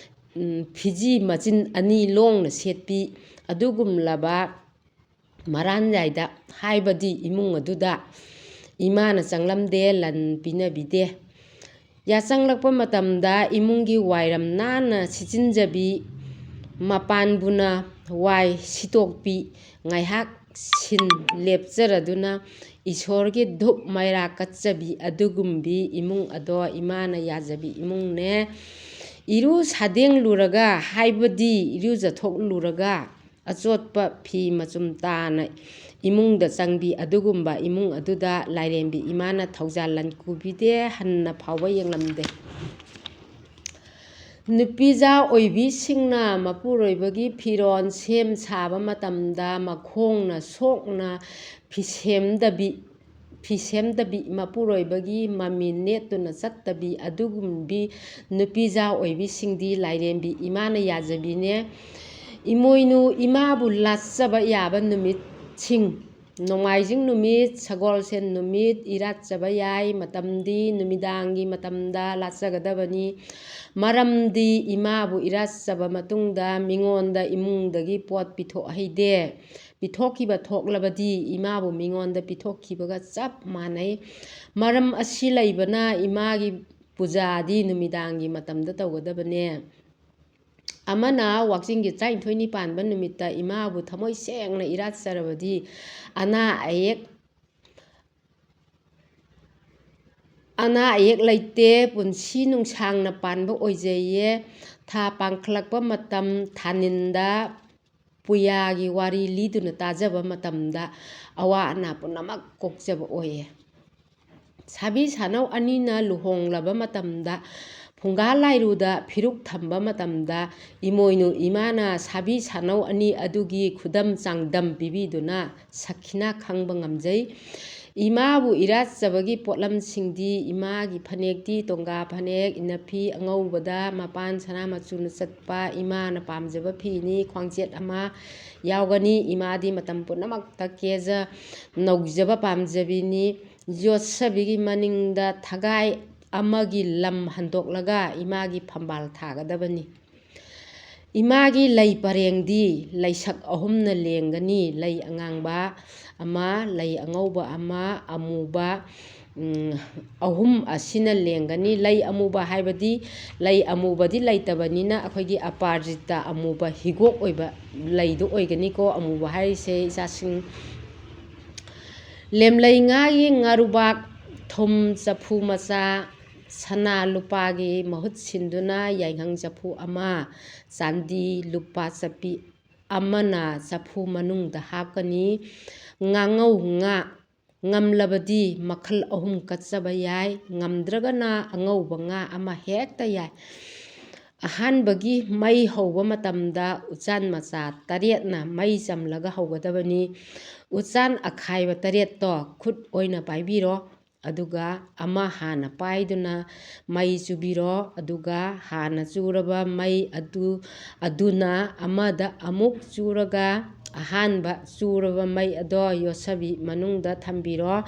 ꯎꯝ, ꯐꯤꯖꯤ ꯃꯆꯤꯟ ꯑꯅꯤ ꯂꯣꯡꯅ ꯁꯦꯠꯄꯤ, ꯑꯗꯨꯒꯨꯝꯂꯕ ꯃꯔꯥꯟꯌꯥꯏꯗ ꯍꯥꯏꯕꯗꯤ ꯏꯃꯨꯡ ꯑꯗꯨꯗ ꯏꯃꯥꯅ ꯆꯪꯂꯝꯗꯦ, ꯂꯟ ꯄꯤꯅꯕꯤꯗꯦ꯫ ꯌꯥꯆꯪꯂꯛꯄ ꯃꯇꯝꯗ ꯏꯃꯨꯡꯒꯤ ꯋꯥꯏꯔꯝ ꯅꯥꯟꯅ ꯁꯤꯠꯆꯤꯟꯖꯕꯤ, ꯃꯄꯥꯟꯕꯨꯅ ꯋꯥꯏ ꯁꯤꯠꯇꯣꯛꯄꯤ, ꯉꯥꯏꯍꯥꯛ ꯁꯤꯟ ꯂꯦꯞꯆꯔꯗꯨꯅ ꯏꯁꯣꯔꯒꯤ ꯙꯨꯞ ꯃꯩꯔꯥ ꯀꯠꯆꯕꯤ ꯑꯗꯨꯒꯨꯝꯕꯤ ꯏꯃꯨꯡ ꯑꯗꯣ ꯏꯃꯥꯅ ꯌꯥꯖꯕꯤ ꯏꯃꯨꯡꯅꯦ꯫ ꯏꯔꯨ ꯁꯥꯗꯦꯡꯂꯨꯔꯒ, ꯍꯥꯏꯕꯗꯤ ꯏꯔꯨꯖꯊꯣꯛꯂꯨꯔꯒ, ꯑꯆꯣꯠꯄ ꯐꯤ ꯃꯆꯨꯝ ꯇꯥꯅ ꯏꯃꯨꯡꯗ ꯆꯪꯕꯤ ꯑꯗꯨꯒꯨꯝꯕ ꯏꯃꯨꯡ ꯑꯗꯨꯗ ꯂꯥꯏꯔꯦꯝꯕꯤ ꯏꯃꯥꯅ ꯊꯧꯖꯥꯜ ꯂꯟ ꯀꯨꯕꯤꯗꯦ, ꯍꯟꯅ ꯐꯥꯎꯕ ꯌꯦꯡꯂꯝꯗꯦ꯫ ꯅꯨꯄꯤꯖꯥ ꯑꯣꯏꯕꯤꯁꯤꯡꯅ ꯃꯄꯨꯔꯣꯏꯕꯒꯤ ꯐꯤꯔꯣꯜ ꯁꯦꯝ ꯁꯥꯕ ꯃꯇꯝꯗ ꯃꯈꯣꯡꯅ ꯁꯣꯛꯅ ꯐꯤꯁꯦꯝꯗꯕꯤ, ꯐꯤꯁꯦꯝꯗꯕꯤ ꯃꯄꯨꯔꯣꯏꯕꯒꯤ ꯃꯃꯤ ꯅꯦꯠꯇꯨꯅ ꯆꯠꯇꯕꯤ ꯑꯗꯨꯒꯨꯝꯕꯤ ꯅꯨꯄꯤꯖꯥ ꯑꯣꯏꯕꯤꯁꯤꯡꯗꯤ ꯂꯥꯏꯔꯦꯝꯕꯤ ꯏꯃꯥꯅ ꯌꯥꯖꯕꯤꯅꯦ꯫ ꯏꯃꯣꯏꯅꯨ ꯏꯃꯥꯕꯨ ꯂꯥꯠꯆꯕ ꯌꯥꯕ ꯅꯨꯃꯤꯠꯁꯤꯡ: ꯅꯣꯡꯃꯥꯏꯖꯤꯡ ꯅꯨꯃꯤꯠ, ꯁꯒꯣꯜꯁꯦꯟ ꯅꯨꯃꯤꯠ ꯏꯔꯥꯠꯆꯕ ꯌꯥꯏ꯫ ꯃꯇꯝꯗꯤ ꯅꯨꯃꯤꯗꯥꯡꯒꯤ ꯃꯇꯝꯗ ꯂꯥꯠꯆꯒꯗꯕꯅꯤ꯫ ꯃꯔꯝꯗꯤ ꯏꯃꯥꯕꯨ ꯏꯔꯥꯠꯆꯕ ꯃꯇꯨꯡꯗ ꯃꯤꯉꯣꯟꯗ ꯏꯃꯨꯡꯗꯒꯤ ꯄꯣꯠ ꯄꯤꯊꯣꯛꯍꯩꯗꯦ꯫ ꯄꯤꯊꯣꯛꯈꯤꯕ ꯊꯣꯛꯂꯕꯗꯤ ꯏꯃꯥꯕꯨ ꯃꯤꯉꯣꯟꯗ ꯄꯤꯊꯣꯛꯈꯤꯕꯒ ꯆꯞ ꯃꯥꯟꯅꯩ꯫ ꯃꯔꯝ ꯑꯁꯤ ꯂꯩꯕꯅ ꯏꯃꯥꯒꯤ ꯄꯨꯖꯥꯗꯤ ꯅꯨꯃꯤꯗꯥꯡꯒꯤ ꯃꯇꯝꯗ ꯇꯧꯒꯗꯕꯅꯦ꯫ ꯑꯃꯅ ꯋꯥꯛꯆꯤꯡꯒꯤ ꯇꯔꯥꯅꯤꯊꯣꯏꯅꯤ ꯄꯥꯟꯕ ꯅꯨꯃꯤꯠꯇ ꯏꯃꯥꯕꯨ ꯊꯃꯣꯏ ꯁꯦꯡꯅ ꯏꯔꯥꯠꯆꯔꯕꯗꯤ ꯑꯅꯥ ꯑꯌꯦꯛ, ꯑꯅꯥ ꯑꯌꯦꯛ ꯂꯩꯇꯦ, ꯄꯨꯟꯁꯤ ꯅꯨꯡꯁꯥꯡꯅ ꯄꯥꯟꯕ ꯑꯣꯏꯖꯩꯌꯦ꯫ ꯊꯥ ꯄꯥꯡꯈꯠꯂꯛꯄ ꯃꯇꯝ ꯊꯥꯅꯤꯟꯗ ꯄꯨꯌꯥꯒꯤ ꯋꯥꯔꯤ ꯂꯤꯗꯨꯅ ꯇꯥꯖꯕ ꯃꯇꯝꯗ ꯑꯋꯥ ꯑꯅꯥ ꯄꯨꯝꯅꯃꯛ ꯀꯣꯛꯆꯕ ꯑꯣꯏꯌꯦ꯫ ꯁꯥꯕꯤ ꯁꯥꯅꯧ ꯑꯅꯤꯅ ꯂꯨꯍꯣꯡꯂꯕ ꯃꯇꯝꯗ ꯐꯨꯡꯒꯥ ꯂꯥꯏꯔꯨꯗ ꯐꯤꯔꯨꯛ ꯊꯝꯕ ꯃꯇꯝꯗ ꯏꯃꯣꯏꯅꯨ ꯏꯃꯥꯅ ꯁꯥꯕꯤ ꯁꯥꯅꯧ ꯑꯅꯤ ꯑꯗꯨꯒꯤ ꯈꯨꯗꯝ ꯆꯥꯡꯗꯝ ꯄꯤꯕꯤꯗꯨꯅ ꯁꯈꯤꯅꯥ ꯈꯪꯕ ꯉꯝꯖꯩ꯫ ꯏꯃꯥꯕꯨ ꯏꯔꯥꯠꯆꯕꯒꯤ ꯄꯣꯠꯂꯝꯁꯤꯡꯗꯤ ꯏꯃꯥꯒꯤ ꯐꯅꯦꯛꯇꯤ ꯇꯣꯡꯒꯥ ꯐꯅꯦꯛ, ꯏꯅꯐꯤ ꯑꯉꯧꯕꯗ ꯃꯄꯥꯟ ꯁꯅꯥ ꯃꯆꯨꯅ ꯆꯠꯄ ꯏꯃꯥꯅ ꯄꯥꯝꯖꯕ ꯐꯤꯅꯤ, ꯈ꯭ꯋꯥꯡꯆꯦꯠ ꯑꯃ ꯌꯥꯎꯒꯅꯤ꯫ ꯏꯃꯥꯗꯤ ꯃꯇꯝ ꯄꯨꯝꯅꯃꯛꯇ ꯀꯦꯖ ꯅꯧꯖꯕ ꯄꯥꯝꯖꯕꯤꯅꯤ꯫ ꯌꯣꯠꯁꯕꯤꯒꯤ ꯃꯅꯤꯡꯗ ꯊꯒꯥꯏ ꯑꯃꯒꯤ ꯂꯝ ꯍꯟꯗꯣꯛꯂꯒ ꯏꯃꯥꯒꯤ ꯐꯝꯕꯥꯜ ꯊꯥꯒꯗꯕꯅꯤ꯫ ꯏꯃꯥꯒꯤ ꯂꯩ ꯄꯔꯦꯡꯗꯤ ꯂꯩꯁꯛ ꯑꯍꯨꯝꯅ ꯂꯦꯡꯒꯅꯤ, ꯂꯩ ꯑꯉꯥꯡꯕ ꯑꯃ, ꯂꯩ ꯑꯉꯧꯕ ꯑꯃ, ꯑꯃꯨꯕ, ꯎꯝ, ꯑꯍꯨꯝ ꯑꯁꯤꯅ ꯂꯦꯡꯒꯅꯤ꯫ ꯂꯩ ꯑꯃꯨꯕ ꯍꯥꯏꯕꯗꯤ ꯂꯩ ꯑꯃꯨꯕꯗꯤ ꯂꯩꯇꯕꯅꯤꯅ ꯑꯩꯈꯣꯏꯒꯤ ꯑꯄꯔꯥꯖꯤꯇꯥ ꯑꯃꯨꯕ ꯍꯤꯒꯣꯛ ꯑꯣꯏꯕ ꯂꯩꯗꯨ ꯑꯣꯏꯒꯅꯤꯀꯣ, ꯑꯃꯨꯕ ꯍꯥꯏꯔꯤꯁꯦ ꯏꯆꯥꯁꯤꯡ꯫ ꯂꯦꯝꯂꯩ ꯉꯥꯒꯤ ꯉꯥꯔꯨꯕꯥꯛ, ꯊꯨꯝ ꯆꯐꯨ ꯃꯆꯥ, ꯁꯅꯥ ꯂꯨꯄꯥꯒꯤ ꯃꯍꯨꯠ ꯁꯤꯟꯗꯨꯅ ꯌꯥꯏꯉꯪ ꯆꯐꯨ ꯑꯃ, ꯆꯥꯟꯗꯤ ꯂꯨꯄꯥ ꯆꯄꯤ ꯑꯃꯅ ꯆꯐꯨ ꯃꯅꯨꯡꯗ ꯍꯥꯞꯀꯅꯤ꯫ ꯉꯥꯉꯧ ꯉꯥ, ꯉꯝꯂꯕꯗꯤ ꯃꯈꯜ ꯑꯍꯨꯝ ꯀꯠꯆꯕ ꯌꯥꯏ, ꯉꯝꯗ꯭ꯔꯒꯅ ꯑꯉꯧꯕ ꯉꯥ ꯑꯃ ꯍꯦꯛꯇ ꯌꯥꯏ꯫ ꯑꯍꯥꯟꯕꯒꯤ ꯃꯩ ꯍꯧꯕ ꯃꯇꯝꯗ ꯎꯆꯥꯟ ꯃꯆꯥ ꯇꯔꯦꯠꯅ ꯃꯩ ꯆꯝꯂꯒ ꯍꯧꯒꯗꯕꯅꯤ꯫ ꯎꯆꯥꯟ ꯑꯈꯥꯏꯕ ꯇꯔꯦꯠꯇꯣ ꯈꯨꯠ ꯑꯣꯏꯅ ꯄꯥꯏꯕꯤꯔꯣ꯫ ꯑꯗꯨꯒ ꯑꯃ ꯍꯥꯟꯅ ꯄꯥꯏꯗꯨꯅ ꯃꯩ ꯆꯨꯕꯤꯔꯣ꯫ ꯑꯗꯨꯒ ꯍꯥꯟꯅ ꯆꯨꯔꯕ ꯃꯩ ꯑꯗꯨ, ꯑꯗꯨꯅ ꯑꯃꯗ ꯑꯃꯨꯛ ꯆꯨꯔꯒ ꯑꯍꯥꯟꯕ ꯆꯨꯔꯕ ꯃꯩ ꯑꯗꯣ ꯌꯣꯠꯁꯕꯤ ꯃꯅꯨꯡꯗ ꯊꯝꯕꯤꯔꯣ꯫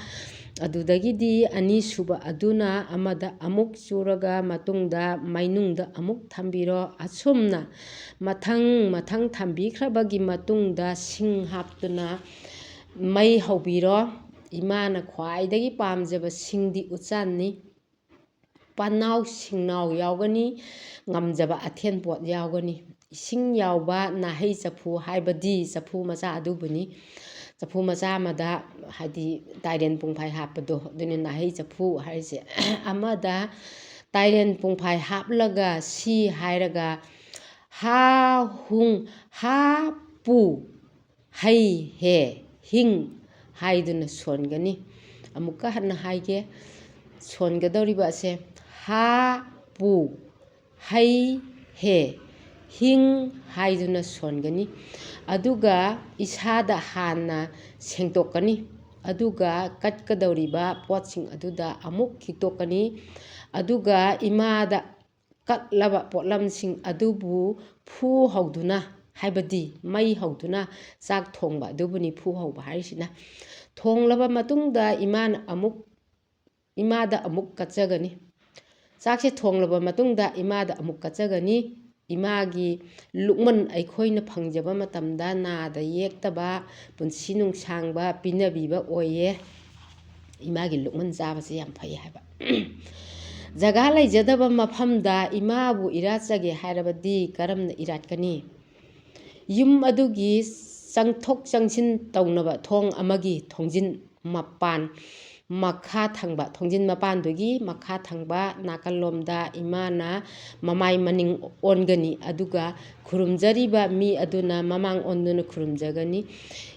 ꯑꯗꯨꯗꯒꯤꯗꯤ ꯑꯅꯤꯁꯨꯕ ꯑꯗꯨꯅ ꯑꯃꯗ ꯑꯃꯨꯛ ꯆꯨꯔꯒ ꯃꯇꯨꯡꯗ ꯃꯩꯅꯨꯡꯗ ꯑꯃꯨꯛ ꯊꯝꯕꯤꯔꯣ꯫ ꯑꯁꯨꯝꯅ ꯃꯊꯪ ꯃꯊꯪ ꯊꯝꯕꯤꯈ꯭ꯔꯕꯒꯤ ꯃꯇꯨꯡꯗ ꯁꯤꯡ ꯍꯥꯞꯇꯨꯅ ꯃꯩ ꯍꯧꯕꯤꯔꯣ꯫ ꯏꯃꯥꯅ ꯈ꯭ꯋꯥꯏꯗꯒꯤ ꯄꯥꯝꯖꯕ ꯁꯤꯡꯗꯤ ꯎꯆꯥꯟꯅꯤ꯫ ꯄꯅꯥꯎ ꯁꯤꯡꯅꯥꯎ ꯌꯥꯎꯒꯅꯤ, ꯉꯝꯖꯕ ꯑꯊꯦꯟ ꯄꯣꯠ ꯌꯥꯎꯒꯅꯤ꯫ ꯏꯁꯤꯡ ꯌꯥꯎꯕ ꯅꯥꯍꯩ ꯆꯐꯨ ꯍꯥꯏꯕꯗꯤ ꯆꯐꯨ ꯃꯆꯥ ꯑꯗꯨꯕꯨꯅꯤ꯫ ꯆꯐꯨ ꯃꯆꯥ ꯑꯃꯗ, ꯍꯥꯏꯗꯤ, ꯇꯥꯏꯔꯦꯟ ꯄꯨꯡꯐꯥꯏ ꯍꯥꯞꯄꯗꯣ, ꯑꯗꯨꯅꯤ ꯅꯥꯍꯩ ꯆꯐꯨ ꯍꯥꯏꯔꯤꯁꯦ꯫ ꯑꯃꯗ ꯇꯥꯏꯔꯦꯟ ꯄꯨꯡꯐꯥꯏ ꯍꯥꯞꯂꯒ ꯁꯤ ꯍꯥꯏꯔꯒ ꯍꯥ ꯍꯨꯡ, ꯍꯥ ꯄꯨ ꯍꯩ ꯍꯦ ꯍꯤꯡ ꯍꯥꯏꯗꯨꯅ ꯁꯣꯟꯒꯅꯤ꯫ ꯑꯃꯨꯛꯀ ꯍꯟꯅ ꯍꯥꯏꯒꯦ꯫ ꯁꯣꯟꯒꯗꯧꯔꯤꯕ ꯑꯁꯦ ꯍꯥ ꯄꯨ, ꯍꯩ, ꯍꯦ, ꯍꯤꯡ ꯍꯥꯏꯗꯨꯅ ꯁꯣꯟꯒꯅꯤ꯫ ꯑꯗꯨꯒ ꯏꯁꯥꯗ ꯍꯥꯟꯅ ꯁꯦꯡꯗꯣꯛꯀꯅꯤ꯫ ꯑꯗꯨꯒ ꯀꯠꯀꯗꯧꯔꯤꯕ ꯄꯣꯠꯁꯤꯡ ꯑꯗꯨꯗ ꯑꯃꯨꯛ ꯍꯤꯛꯇꯣꯛꯀꯅꯤ꯫ ꯑꯗꯨꯒ ꯏꯃꯥꯗ ꯀꯠꯂꯕ ꯄꯣꯠꯂꯝꯁꯤꯡ ꯑꯗꯨꯕꯨ ꯐꯨ ꯍꯧꯗꯨꯅ, ꯍꯥꯏꯕꯗꯤ ꯃꯩ ꯍꯧꯗꯨꯅ ꯆꯥꯛ ꯊꯣꯡꯕ ꯑꯗꯨꯕꯨꯅꯤ ꯐꯨ ꯍꯧꯕ ꯍꯥꯏꯔꯤꯁꯤꯅ꯫ ꯊꯣꯡꯂꯕ ꯃꯇꯨꯡꯗ ꯏꯃꯥꯅ ꯑꯃꯨꯛ, ꯏꯃꯥꯗ ꯑꯃꯨꯛ ꯀꯠꯆꯒꯅꯤ꯫ ꯆꯥꯛꯁꯦ ꯊꯣꯡꯂꯕ ꯃꯇꯨꯡꯗ ꯏꯃꯥꯗ ꯑꯃꯨꯛ ꯀꯠꯆꯒꯅꯤ꯫ ꯏꯃꯥꯒꯤ ꯂꯨꯛꯃꯟ ꯑꯩꯈꯣꯏꯅ ꯐꯪꯖꯕ ꯃꯇꯝꯗ ꯅꯥꯗ ꯌꯦꯛꯇꯕ, ꯄꯨꯟꯁꯤ ꯅꯨꯡꯁꯥꯡꯕ ꯄꯤꯅꯕꯤꯕ ꯑꯣꯏꯌꯦ꯫ ꯏꯃꯥꯒꯤ ꯂꯨꯛꯃꯟ ꯆꯥꯕꯁꯦ ꯌꯥꯝ ꯐꯩ ꯍꯥꯏꯕ꯫ ꯖꯒꯥ ꯂꯩꯖꯗꯕ ꯃꯐꯝꯗ ꯏꯃꯥꯕꯨ ꯏꯔꯥꯠꯆꯒꯦ ꯍꯥꯏꯔꯕꯗꯤ ꯀꯔꯝꯅ ꯏꯔꯥꯠꯀꯅꯤ? ꯌꯨꯝ ꯑꯗꯨꯒꯤ ꯆꯪꯊꯣꯛ ꯆꯪꯁꯤꯟ ꯇꯧꯅꯕ ꯊꯣꯡ ꯑꯃꯒꯤ ꯊꯣꯡꯖꯤꯟ ꯃꯄꯥꯟ ꯃꯈꯥ ꯊꯪꯕ, ꯊꯣꯡꯖꯤꯟ ꯃꯄꯥꯟꯗꯨꯒꯤ ꯃꯈꯥ ꯊꯪꯕ ꯅꯥꯀꯜꯂꯣꯝꯗ ꯏꯃꯥꯅ ꯃꯃꯥꯏ ꯃꯅꯤꯡ ꯑꯣꯟꯒꯅꯤ, ꯑꯗꯨꯒ ꯈꯨꯔꯨꯝꯖꯔꯤꯕ ꯃꯤ ꯑꯗꯨꯅ ꯃꯃꯥꯡ ꯑꯣꯟꯗꯨꯅ ꯈꯨꯔꯨꯝꯖꯒꯅꯤ꯫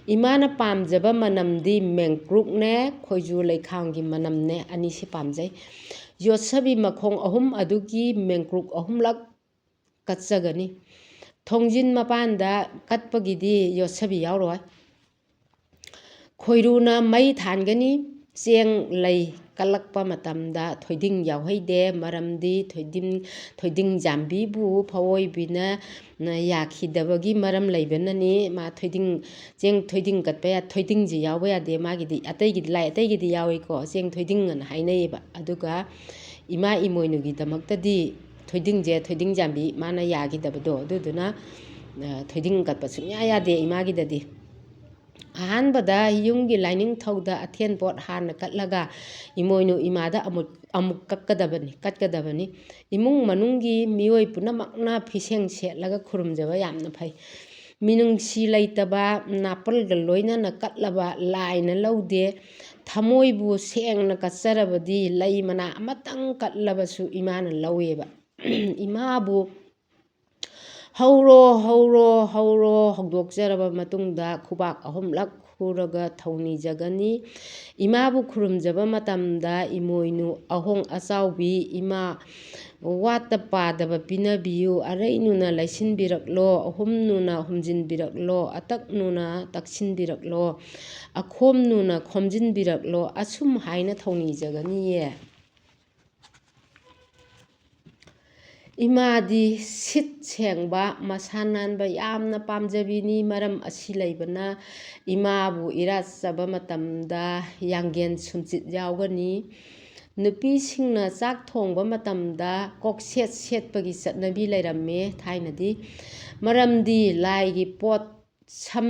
ꯏꯃꯥꯅ ꯄꯥꯝꯖꯕ ꯃꯅꯝꯗꯤ ꯃꯦꯡꯀ꯭ꯔꯨꯛꯅꯦ, ꯈꯣꯏꯖꯨ ꯂꯩꯈꯥꯝꯒꯤ ꯃꯅꯝꯅꯦ, ꯑꯅꯤꯁꯤ ꯄꯥꯝꯖꯩ꯫ ꯌꯣꯠꯁꯕꯤ ꯃꯈꯣꯡ ꯑꯍꯨꯝ ꯑꯗꯨꯒꯤ ꯃꯦꯡꯀ꯭ꯔꯨꯛ ꯑꯍꯨꯝꯂꯛ ꯀꯠꯆꯒꯅꯤ꯫ ꯊꯣꯡꯖꯤꯟ ꯃꯄꯥꯟꯗ ꯀꯠꯄꯒꯤꯗꯤ ꯌꯣꯠꯁꯕꯤ ꯌꯥꯎꯔꯣꯏ꯫ ꯈꯣꯏꯔꯨꯅ ꯃꯩ ꯊꯥꯟꯒꯅꯤ꯫ ꯆꯦꯡ ꯂꯩ ꯀꯠꯂꯛꯄ ꯃꯇꯝꯗ ꯊꯣꯏꯗꯤꯡ ꯌꯥꯎꯍꯩꯗꯦ, ꯃꯔꯝꯗꯤ ꯊꯣꯏꯗꯤꯡ, ꯊꯣꯏꯗꯤꯡ ꯆꯥꯝꯕꯤꯕꯨ ꯐꯑꯣꯏꯕꯤꯅ ꯌꯥꯈꯤꯗꯕꯒꯤ ꯃꯔꯝ ꯂꯩꯕꯅꯅꯤ꯫ ꯃꯥ ꯊꯣꯏꯗꯤꯡ, ꯆꯦꯡ ꯊꯣꯏꯗꯤꯡ ꯀꯠꯄ ꯌꯥ-, ꯊꯣꯏꯗꯤꯡꯁꯤ ꯌꯥꯎꯕ ꯌꯥꯗꯦ ꯃꯥꯒꯤꯗꯤ꯫ ꯑꯇꯩꯒꯤꯗꯤ ꯂꯥꯏ ꯑꯇꯩꯒꯤꯗꯤ ꯌꯥꯎꯏꯀꯣ, ꯆꯦꯡ ꯊꯣꯏꯗꯤꯡ ꯑꯅ ꯍꯥꯏꯅꯩꯌꯦꯕ꯫ ꯑꯗꯨꯒ ꯏꯃꯥ ꯏꯃꯣꯏꯅꯨꯒꯤꯗꯃꯛꯇꯗꯤ ꯊꯣꯏꯗꯤꯡꯁꯦ, ꯊꯣꯏꯗꯤꯡ ꯆꯥꯝꯕꯤ ꯃꯥꯅ ꯌꯥꯈꯤꯗꯕꯗꯣ, ꯑꯗꯨꯗꯨꯅ, ꯑ, ꯊꯣꯏꯗꯤꯡ ꯀꯠꯄ ꯁꯨꯡꯌꯥ ꯌꯥꯗꯦ ꯏꯃꯥꯒꯤꯗꯗꯤ꯫ ꯑꯍꯥꯟꯕꯗ ꯌꯨꯝꯒꯤ ꯂꯥꯏꯅꯤꯡꯊꯧꯗ ꯑꯊꯦꯟ ꯄꯣꯠ ꯍꯥꯟꯅ ꯀꯠꯂꯒ ꯏꯃꯣꯏꯅꯨ ꯏꯃꯥꯗ ꯑꯃꯨꯛ, ꯑꯃꯨꯛ ꯀꯠꯀꯗꯕꯅꯤ, ꯀꯠꯀꯗꯕꯅꯤ꯫ ꯏꯃꯨꯡ ꯃꯅꯨꯡꯒꯤ ꯃꯤꯑꯣꯏ ꯄꯨꯝꯅꯃꯛꯅ ꯐꯤꯁꯦꯡ ꯁꯦꯠꯂꯒ ꯈꯨꯔꯨꯝꯖꯕ ꯌꯥꯝꯅ ꯐꯩ꯫ ꯃꯤꯅꯨꯡꯁꯤ ꯂꯩꯇꯕ, ꯅꯥꯄꯜꯒ ꯂꯣꯏꯅꯅ ꯀꯠꯂꯕ ꯂꯥꯏꯅ ꯂꯧꯗꯦ꯫ ꯊꯃꯣꯏꯕꯨ ꯁꯦꯡꯅ ꯀꯠꯆꯔꯕꯗꯤ ꯂꯩ ꯃꯅꯥ ꯑꯃꯇꯪ ꯀꯠꯂꯕꯁꯨ ꯏꯃꯥꯅ ꯂꯧꯋꯦꯕ꯫ ꯏꯃꯥꯕꯨ "ꯍꯧꯔꯣ, ꯍꯧꯔꯣ, ꯍꯧꯔꯣ" ꯍꯧꯗꯣꯛꯆꯔꯕ ꯃꯇꯨꯡꯗ ꯈꯨꯕꯥꯛ ꯑꯍꯨꯝꯂꯛ ꯈꯨꯔꯒ ꯊꯧꯅꯤꯖꯒꯅꯤ꯫ ꯏꯃꯥꯕꯨ ꯈꯨꯔꯨꯝꯖꯕ ꯃꯇꯝꯗ ꯏꯃꯣꯏꯅꯨ ꯑꯍꯣꯡ ꯑꯆꯥꯎꯕꯤ ꯏꯃꯥ, ꯋꯥꯠꯇ ꯄꯥꯗꯕ ꯄꯤꯅꯕꯤꯌꯨ, ꯑꯔꯩꯅꯨꯅ ꯂꯩꯁꯤꯟꯕꯤꯔꯛꯂꯣ, ꯑꯍꯨꯝꯅꯨꯅ ꯍꯨꯝꯖꯤꯟꯕꯤꯔꯛꯂꯣ, ꯑꯇꯛꯅꯨꯅ ꯇꯛꯁꯤꯟꯕꯤꯔꯛꯂꯣ, ꯑꯈꯣꯝꯅꯨꯅ ꯈꯣꯝꯖꯤꯟꯕꯤꯔꯛꯂꯣ, ꯑꯁꯨꯝ ꯍꯥꯏꯅ ꯊꯧꯅꯤꯖꯒꯅꯤꯌꯦ꯫ ꯏꯃꯥꯗꯤ ꯁꯤꯠ ꯁꯦꯡꯕ, ꯃꯁꯥ ꯅꯥꯟꯕ ꯌꯥꯝꯅ ꯄꯥꯝꯖꯕꯤꯅꯤ꯫ ꯃꯔꯝ ꯑꯁꯤ ꯂꯩꯕꯅ ꯏꯃꯥꯕꯨ ꯏꯔꯥꯠꯆꯕ ꯃꯇꯝꯗ ꯌꯥꯡꯒꯦꯟ ꯁꯨꯝꯆꯤꯠ ꯌꯥꯎꯒꯅꯤ꯫ ꯅꯨꯄꯤꯁꯤꯡꯅ ꯆꯥꯛ ꯊꯣꯡꯕ ꯃꯇꯝꯗ ꯀꯣꯛꯁꯦꯠ ꯁꯦꯠꯄꯒꯤ ꯆꯠꯅꯕꯤ ꯂꯩꯔꯝꯃꯦ ꯊꯥꯏꯅꯗꯤ꯫ ꯃꯔꯝꯗꯤ ꯂꯥꯏꯒꯤ ꯄꯣꯠ ꯁꯝ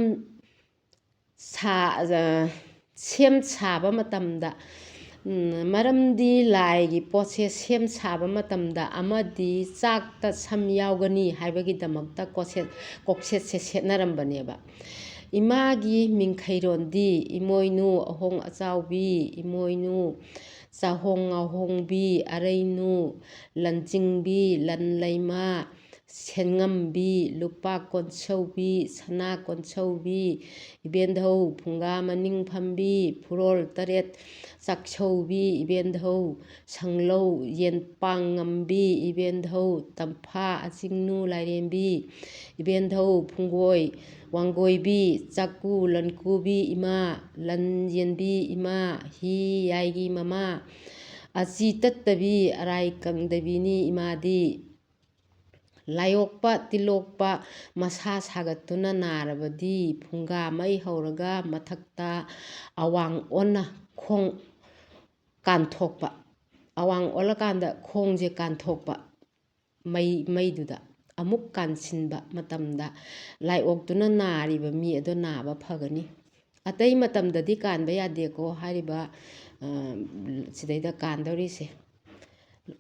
ꯁꯥ-, ꯑ, ꯁꯦꯝ ꯁꯥꯕ ꯃꯇꯝꯗ, ꯎꯝ, ꯃꯔꯝꯗꯤ ꯂꯥꯏꯒꯤ ꯄꯣꯠꯁꯦ ꯁꯦꯝ ꯁꯥꯕ ꯃꯇꯝꯗ ꯑꯃꯗꯤ ꯆꯥꯛꯇ ꯁꯝ ꯌꯥꯎꯒꯅꯤ ꯍꯥꯏꯕꯒꯤꯗꯃꯛꯇ ꯀꯣꯛꯁꯦꯠ-, ꯀꯣꯛꯁꯦꯠꯁꯦ ꯁꯦꯠꯅꯔꯝꯕꯅꯦꯕ꯫ ꯏꯃꯥꯒꯤ ꯃꯤꯡꯈꯩꯔꯣꯟꯗꯤ ꯏꯃꯣꯏꯅꯨ, ꯑꯍꯣꯡ ꯑꯆꯥꯎꯕꯤ, ꯏꯃꯣꯏꯅꯨ, ꯆꯥꯍꯣꯡ ꯉꯥꯍꯣꯡꯕꯤ, ꯑꯔꯩꯅꯨ, ꯂꯟꯆꯤꯡꯕꯤ, ꯂꯟ ꯂꯩꯃ, ꯁꯦꯟꯉꯝꯕꯤ, ꯂꯨꯄꯥ ꯀꯣꯟꯁꯧꯕꯤ, ꯁꯅꯥ ꯀꯣꯟꯁꯧꯕꯤ, ꯏꯕꯦꯟꯙꯧ, ꯐꯨꯡꯒꯥ ꯃꯅꯤꯡ ꯐꯝꯕꯤ, ꯐꯨꯔꯣꯜ ꯇꯔꯦꯠ ꯆꯥꯛꯁꯧꯕꯤ, ꯏꯕꯦꯟꯙꯧ, ꯁꯪꯂꯧ, ꯌꯦꯟꯄꯥꯡ ꯉꯝꯕꯤ, ꯏꯕꯦꯟꯙꯧ, ꯇꯝꯐꯥ, ꯑꯆꯤꯡꯅꯨ, ꯂꯥꯏꯔꯦꯝꯕꯤ, ꯏꯕꯦꯟꯙꯧ, ꯐꯨꯡꯒꯣꯏ, ꯋꯥꯡꯒꯣꯏꯕꯤ, ꯆꯥꯛꯀꯨ, ꯂꯟꯀꯨꯕꯤ ꯏꯃꯥ, ꯂꯟ ꯌꯦꯟꯕꯤ ꯏꯃꯥ, ꯍꯤ ꯌꯥꯏꯒꯤ ꯃꯃꯥ, ꯑꯆꯤ ꯇꯠꯇꯕꯤ, ꯑꯔꯥꯏ ꯀꯪꯗꯕꯤꯅꯤ ꯏꯃꯥꯗꯤ꯫ ꯂꯥꯏꯑꯣꯛꯄ, ꯇꯤꯜꯂꯣꯛꯄ, ꯃꯁꯥ ꯁꯥꯒꯠꯇꯨꯅ ꯅꯥꯔꯕꯗꯤ ꯐꯨꯡꯒꯥ ꯃꯩ ꯍꯧꯔꯒ ꯃꯊꯛꯇ ꯑꯋꯥꯡ ꯑꯣꯟꯅ ꯈꯣꯡ ꯀꯥꯟꯊꯣꯛꯄ꯫ ꯑꯋꯥꯡ ꯑꯣꯜꯂꯀꯥꯟꯗ ꯈꯣꯡꯁꯦ ꯀꯥꯟꯊꯣꯛꯄ꯫ ꯃꯩ, ꯃꯩꯗꯨꯗ ꯑꯃꯨꯛ ꯀꯥꯟꯁꯤꯟꯕ ꯃꯇꯝꯗ ꯂꯥꯏꯑꯣꯛꯇꯨꯅ ꯅꯥꯔꯤꯕ ꯃꯤ ꯑꯗꯣ ꯅꯥꯕ ꯐꯒꯅꯤ꯫ ꯑꯇꯩ ꯃꯇꯝꯗꯗꯤ ꯀꯥꯟꯕ ꯌꯥꯗꯦꯀꯣ꯫ ꯍꯥꯏꯔꯤꯕ, ꯑ, ꯁꯤꯗꯩꯗ ꯀꯥꯟꯗꯧꯔꯤꯁꯦ꯫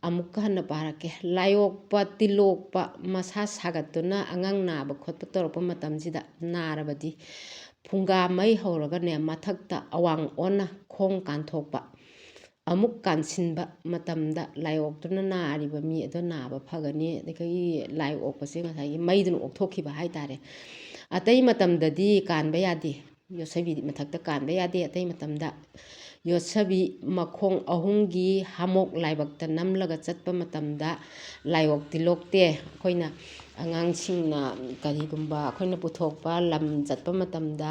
ꯑꯃꯨꯛꯀ ꯍꯟꯅ ꯄꯥꯔꯛꯀꯦ꯫ ꯂꯥꯏꯑꯣꯛꯄ, ꯇꯤꯜꯂꯣꯛꯄ, ꯃꯁꯥ ꯁꯥꯒꯠꯇꯨꯅ ꯑꯉꯥꯡ ꯅꯥꯕ ꯈꯣꯠꯄ ꯇꯧꯔꯛꯄ ꯃꯇꯝꯁꯤꯗ ꯅꯥꯔꯕꯗꯤ ꯐꯨꯡꯒꯥ ꯃꯩ ꯍꯧꯔꯒꯅꯦ, ꯃꯊꯛꯇ ꯑꯋꯥꯡ ꯑꯣꯟꯅ ꯈꯣꯡ ꯀꯥꯟꯊꯣꯛꯄ꯫ ꯑꯃꯨꯛ ꯀꯥꯟꯁꯤꯟꯕ ꯃꯇꯝꯗ ꯂꯥꯏꯑꯣꯛꯇꯨꯅ ꯅꯥꯔꯤꯕ ꯃꯤ ꯑꯗꯣ ꯅꯥꯕ ꯐꯒꯅꯤ꯫ ꯑꯗꯒꯤ ꯂꯥꯏ ꯑꯣꯛꯄꯁꯦ ꯉꯁꯥꯏꯒꯤ ꯃꯩꯗꯨꯅ ꯑꯣꯛꯊꯣꯛꯈꯤꯕ ꯍꯥꯏ ꯇꯥꯔꯦ꯫ ꯑꯇꯩ ꯃꯇꯝꯗꯗꯤ ꯀꯥꯟꯕ ꯌꯥꯗꯦ꯫ ꯌꯣꯠꯁꯕꯤꯗꯤ ꯃꯊꯛꯇ ꯀꯥꯟꯕ ꯌꯥꯗꯦ ꯑꯇꯩ ꯃꯇꯝꯗ꯫ ꯌꯣꯠꯁꯕꯤ ꯃꯈꯣꯡ ꯑꯍꯨꯝꯒꯤ ꯍꯥꯃꯣꯛ ꯂꯥꯏꯕꯛꯇ ꯅꯝꯂꯒ ꯆꯠꯄ ꯃꯇꯝꯗ ꯂꯥꯏꯑꯣꯛꯇꯤ ꯂꯣꯛꯇꯦ꯫ ꯑꯩꯈꯣꯏꯅ ꯑꯉꯥꯡꯁꯤꯡꯅ ꯀꯔꯤꯒꯨꯝꯕ ꯑꯩꯈꯣꯏꯅ ꯄꯨꯊꯣꯛꯄ ꯂꯝ ꯆꯠꯄ ꯃꯇꯝꯗ,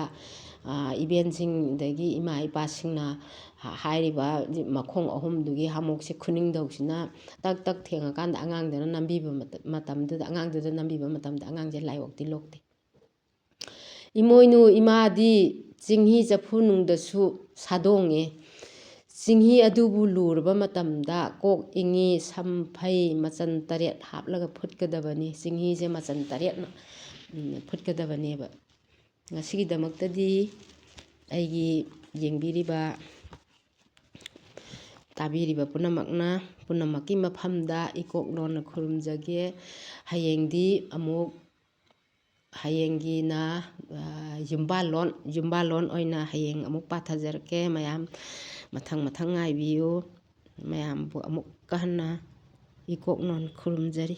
ꯏꯕꯦꯟꯁꯤꯡ ꯑꯗꯒꯤ ꯏꯃꯥ ꯏꯄꯥꯁꯤꯡꯅ ꯍꯥꯏꯔꯤꯕ ꯃꯈꯣꯡ ꯑꯍꯨꯝꯗꯨꯒꯤ ꯍꯥꯃꯣꯛꯁꯦ ꯈꯨꯅꯤꯡꯗꯧꯁꯤꯅ ꯇꯛ ꯇꯛ ꯊꯦꯡꯉꯀꯥꯟꯗ ꯑꯉꯥꯡꯗꯨꯅ ꯅꯝꯕꯤꯕ ꯃꯇꯝꯗꯨꯗ, ꯑꯉꯥꯡꯗꯨꯗ ꯅꯝꯕꯤꯕ ꯃꯇꯝꯗ ꯑꯉꯥꯡꯁꯦ ꯂꯥꯏꯑꯣꯛꯇꯤ ꯂꯣꯛꯇꯦ꯫ ꯏꯃꯣꯏꯅꯨ ꯏꯃꯥꯗꯤ ꯆꯤꯡꯍꯤ ꯆꯐꯨ ꯅꯨꯡꯗꯁꯨ ꯁꯥꯗꯣꯡꯉꯦ꯫ ꯆꯤꯡꯍꯤ ꯑꯗꯨꯕꯨ ꯂꯨꯔꯕ ꯃꯇꯝꯗ ꯀꯣꯛ ꯏꯉꯤ, ꯁꯝ ꯐꯩ, ꯃꯆꯟ ꯇꯔꯦꯠ ꯍꯥꯞꯂꯒ ꯐꯨꯠꯀꯗꯕꯅꯤ꯫ ꯆꯤꯡꯍꯤꯁꯦ ꯃꯆꯟ ꯇꯔꯦꯠꯅ, ꯎꯝ, ꯐꯨꯠꯀꯗꯕꯅꯦꯕ꯫ ꯉꯁꯤꯒꯤꯗꯃꯛꯇꯗꯤ ꯑꯩꯒꯤ ꯌꯦꯡꯕꯤꯔꯤꯕ, ꯇꯥꯕꯤꯔꯤꯕ ꯄꯨꯝꯅꯃꯛꯅ, ꯄꯨꯝꯅꯃꯛꯀꯤ ꯃꯐꯝꯗ ꯏꯀꯣꯛ ꯂꯣꯟꯅ ꯈꯨꯔꯨꯝꯖꯒꯦ꯫ ꯍꯌꯦꯡꯗꯤ ꯑꯃꯨꯛ, ꯍꯌꯦꯡꯒꯤꯅ, ꯌꯨꯝꯕꯥꯜꯂꯣꯟ, ꯌꯨꯝꯕꯥꯜꯂꯣꯟ ꯑꯣꯏꯅ ꯍꯌꯦꯡ ꯑꯃꯨꯛ ꯄꯥꯊꯖꯔꯛꯀꯦ꯫ ꯃꯌꯥꯝ ꯃꯊꯪ ꯃꯊꯪ ꯉꯥꯏꯕꯤꯌꯨ꯫ ꯃꯌꯥꯝꯕꯨ ꯑꯃꯨꯛꯀ ꯍꯟꯅ ꯏꯀꯣꯛ ꯂꯣꯟ ꯈꯨꯔꯨꯝꯖꯔꯤ꯫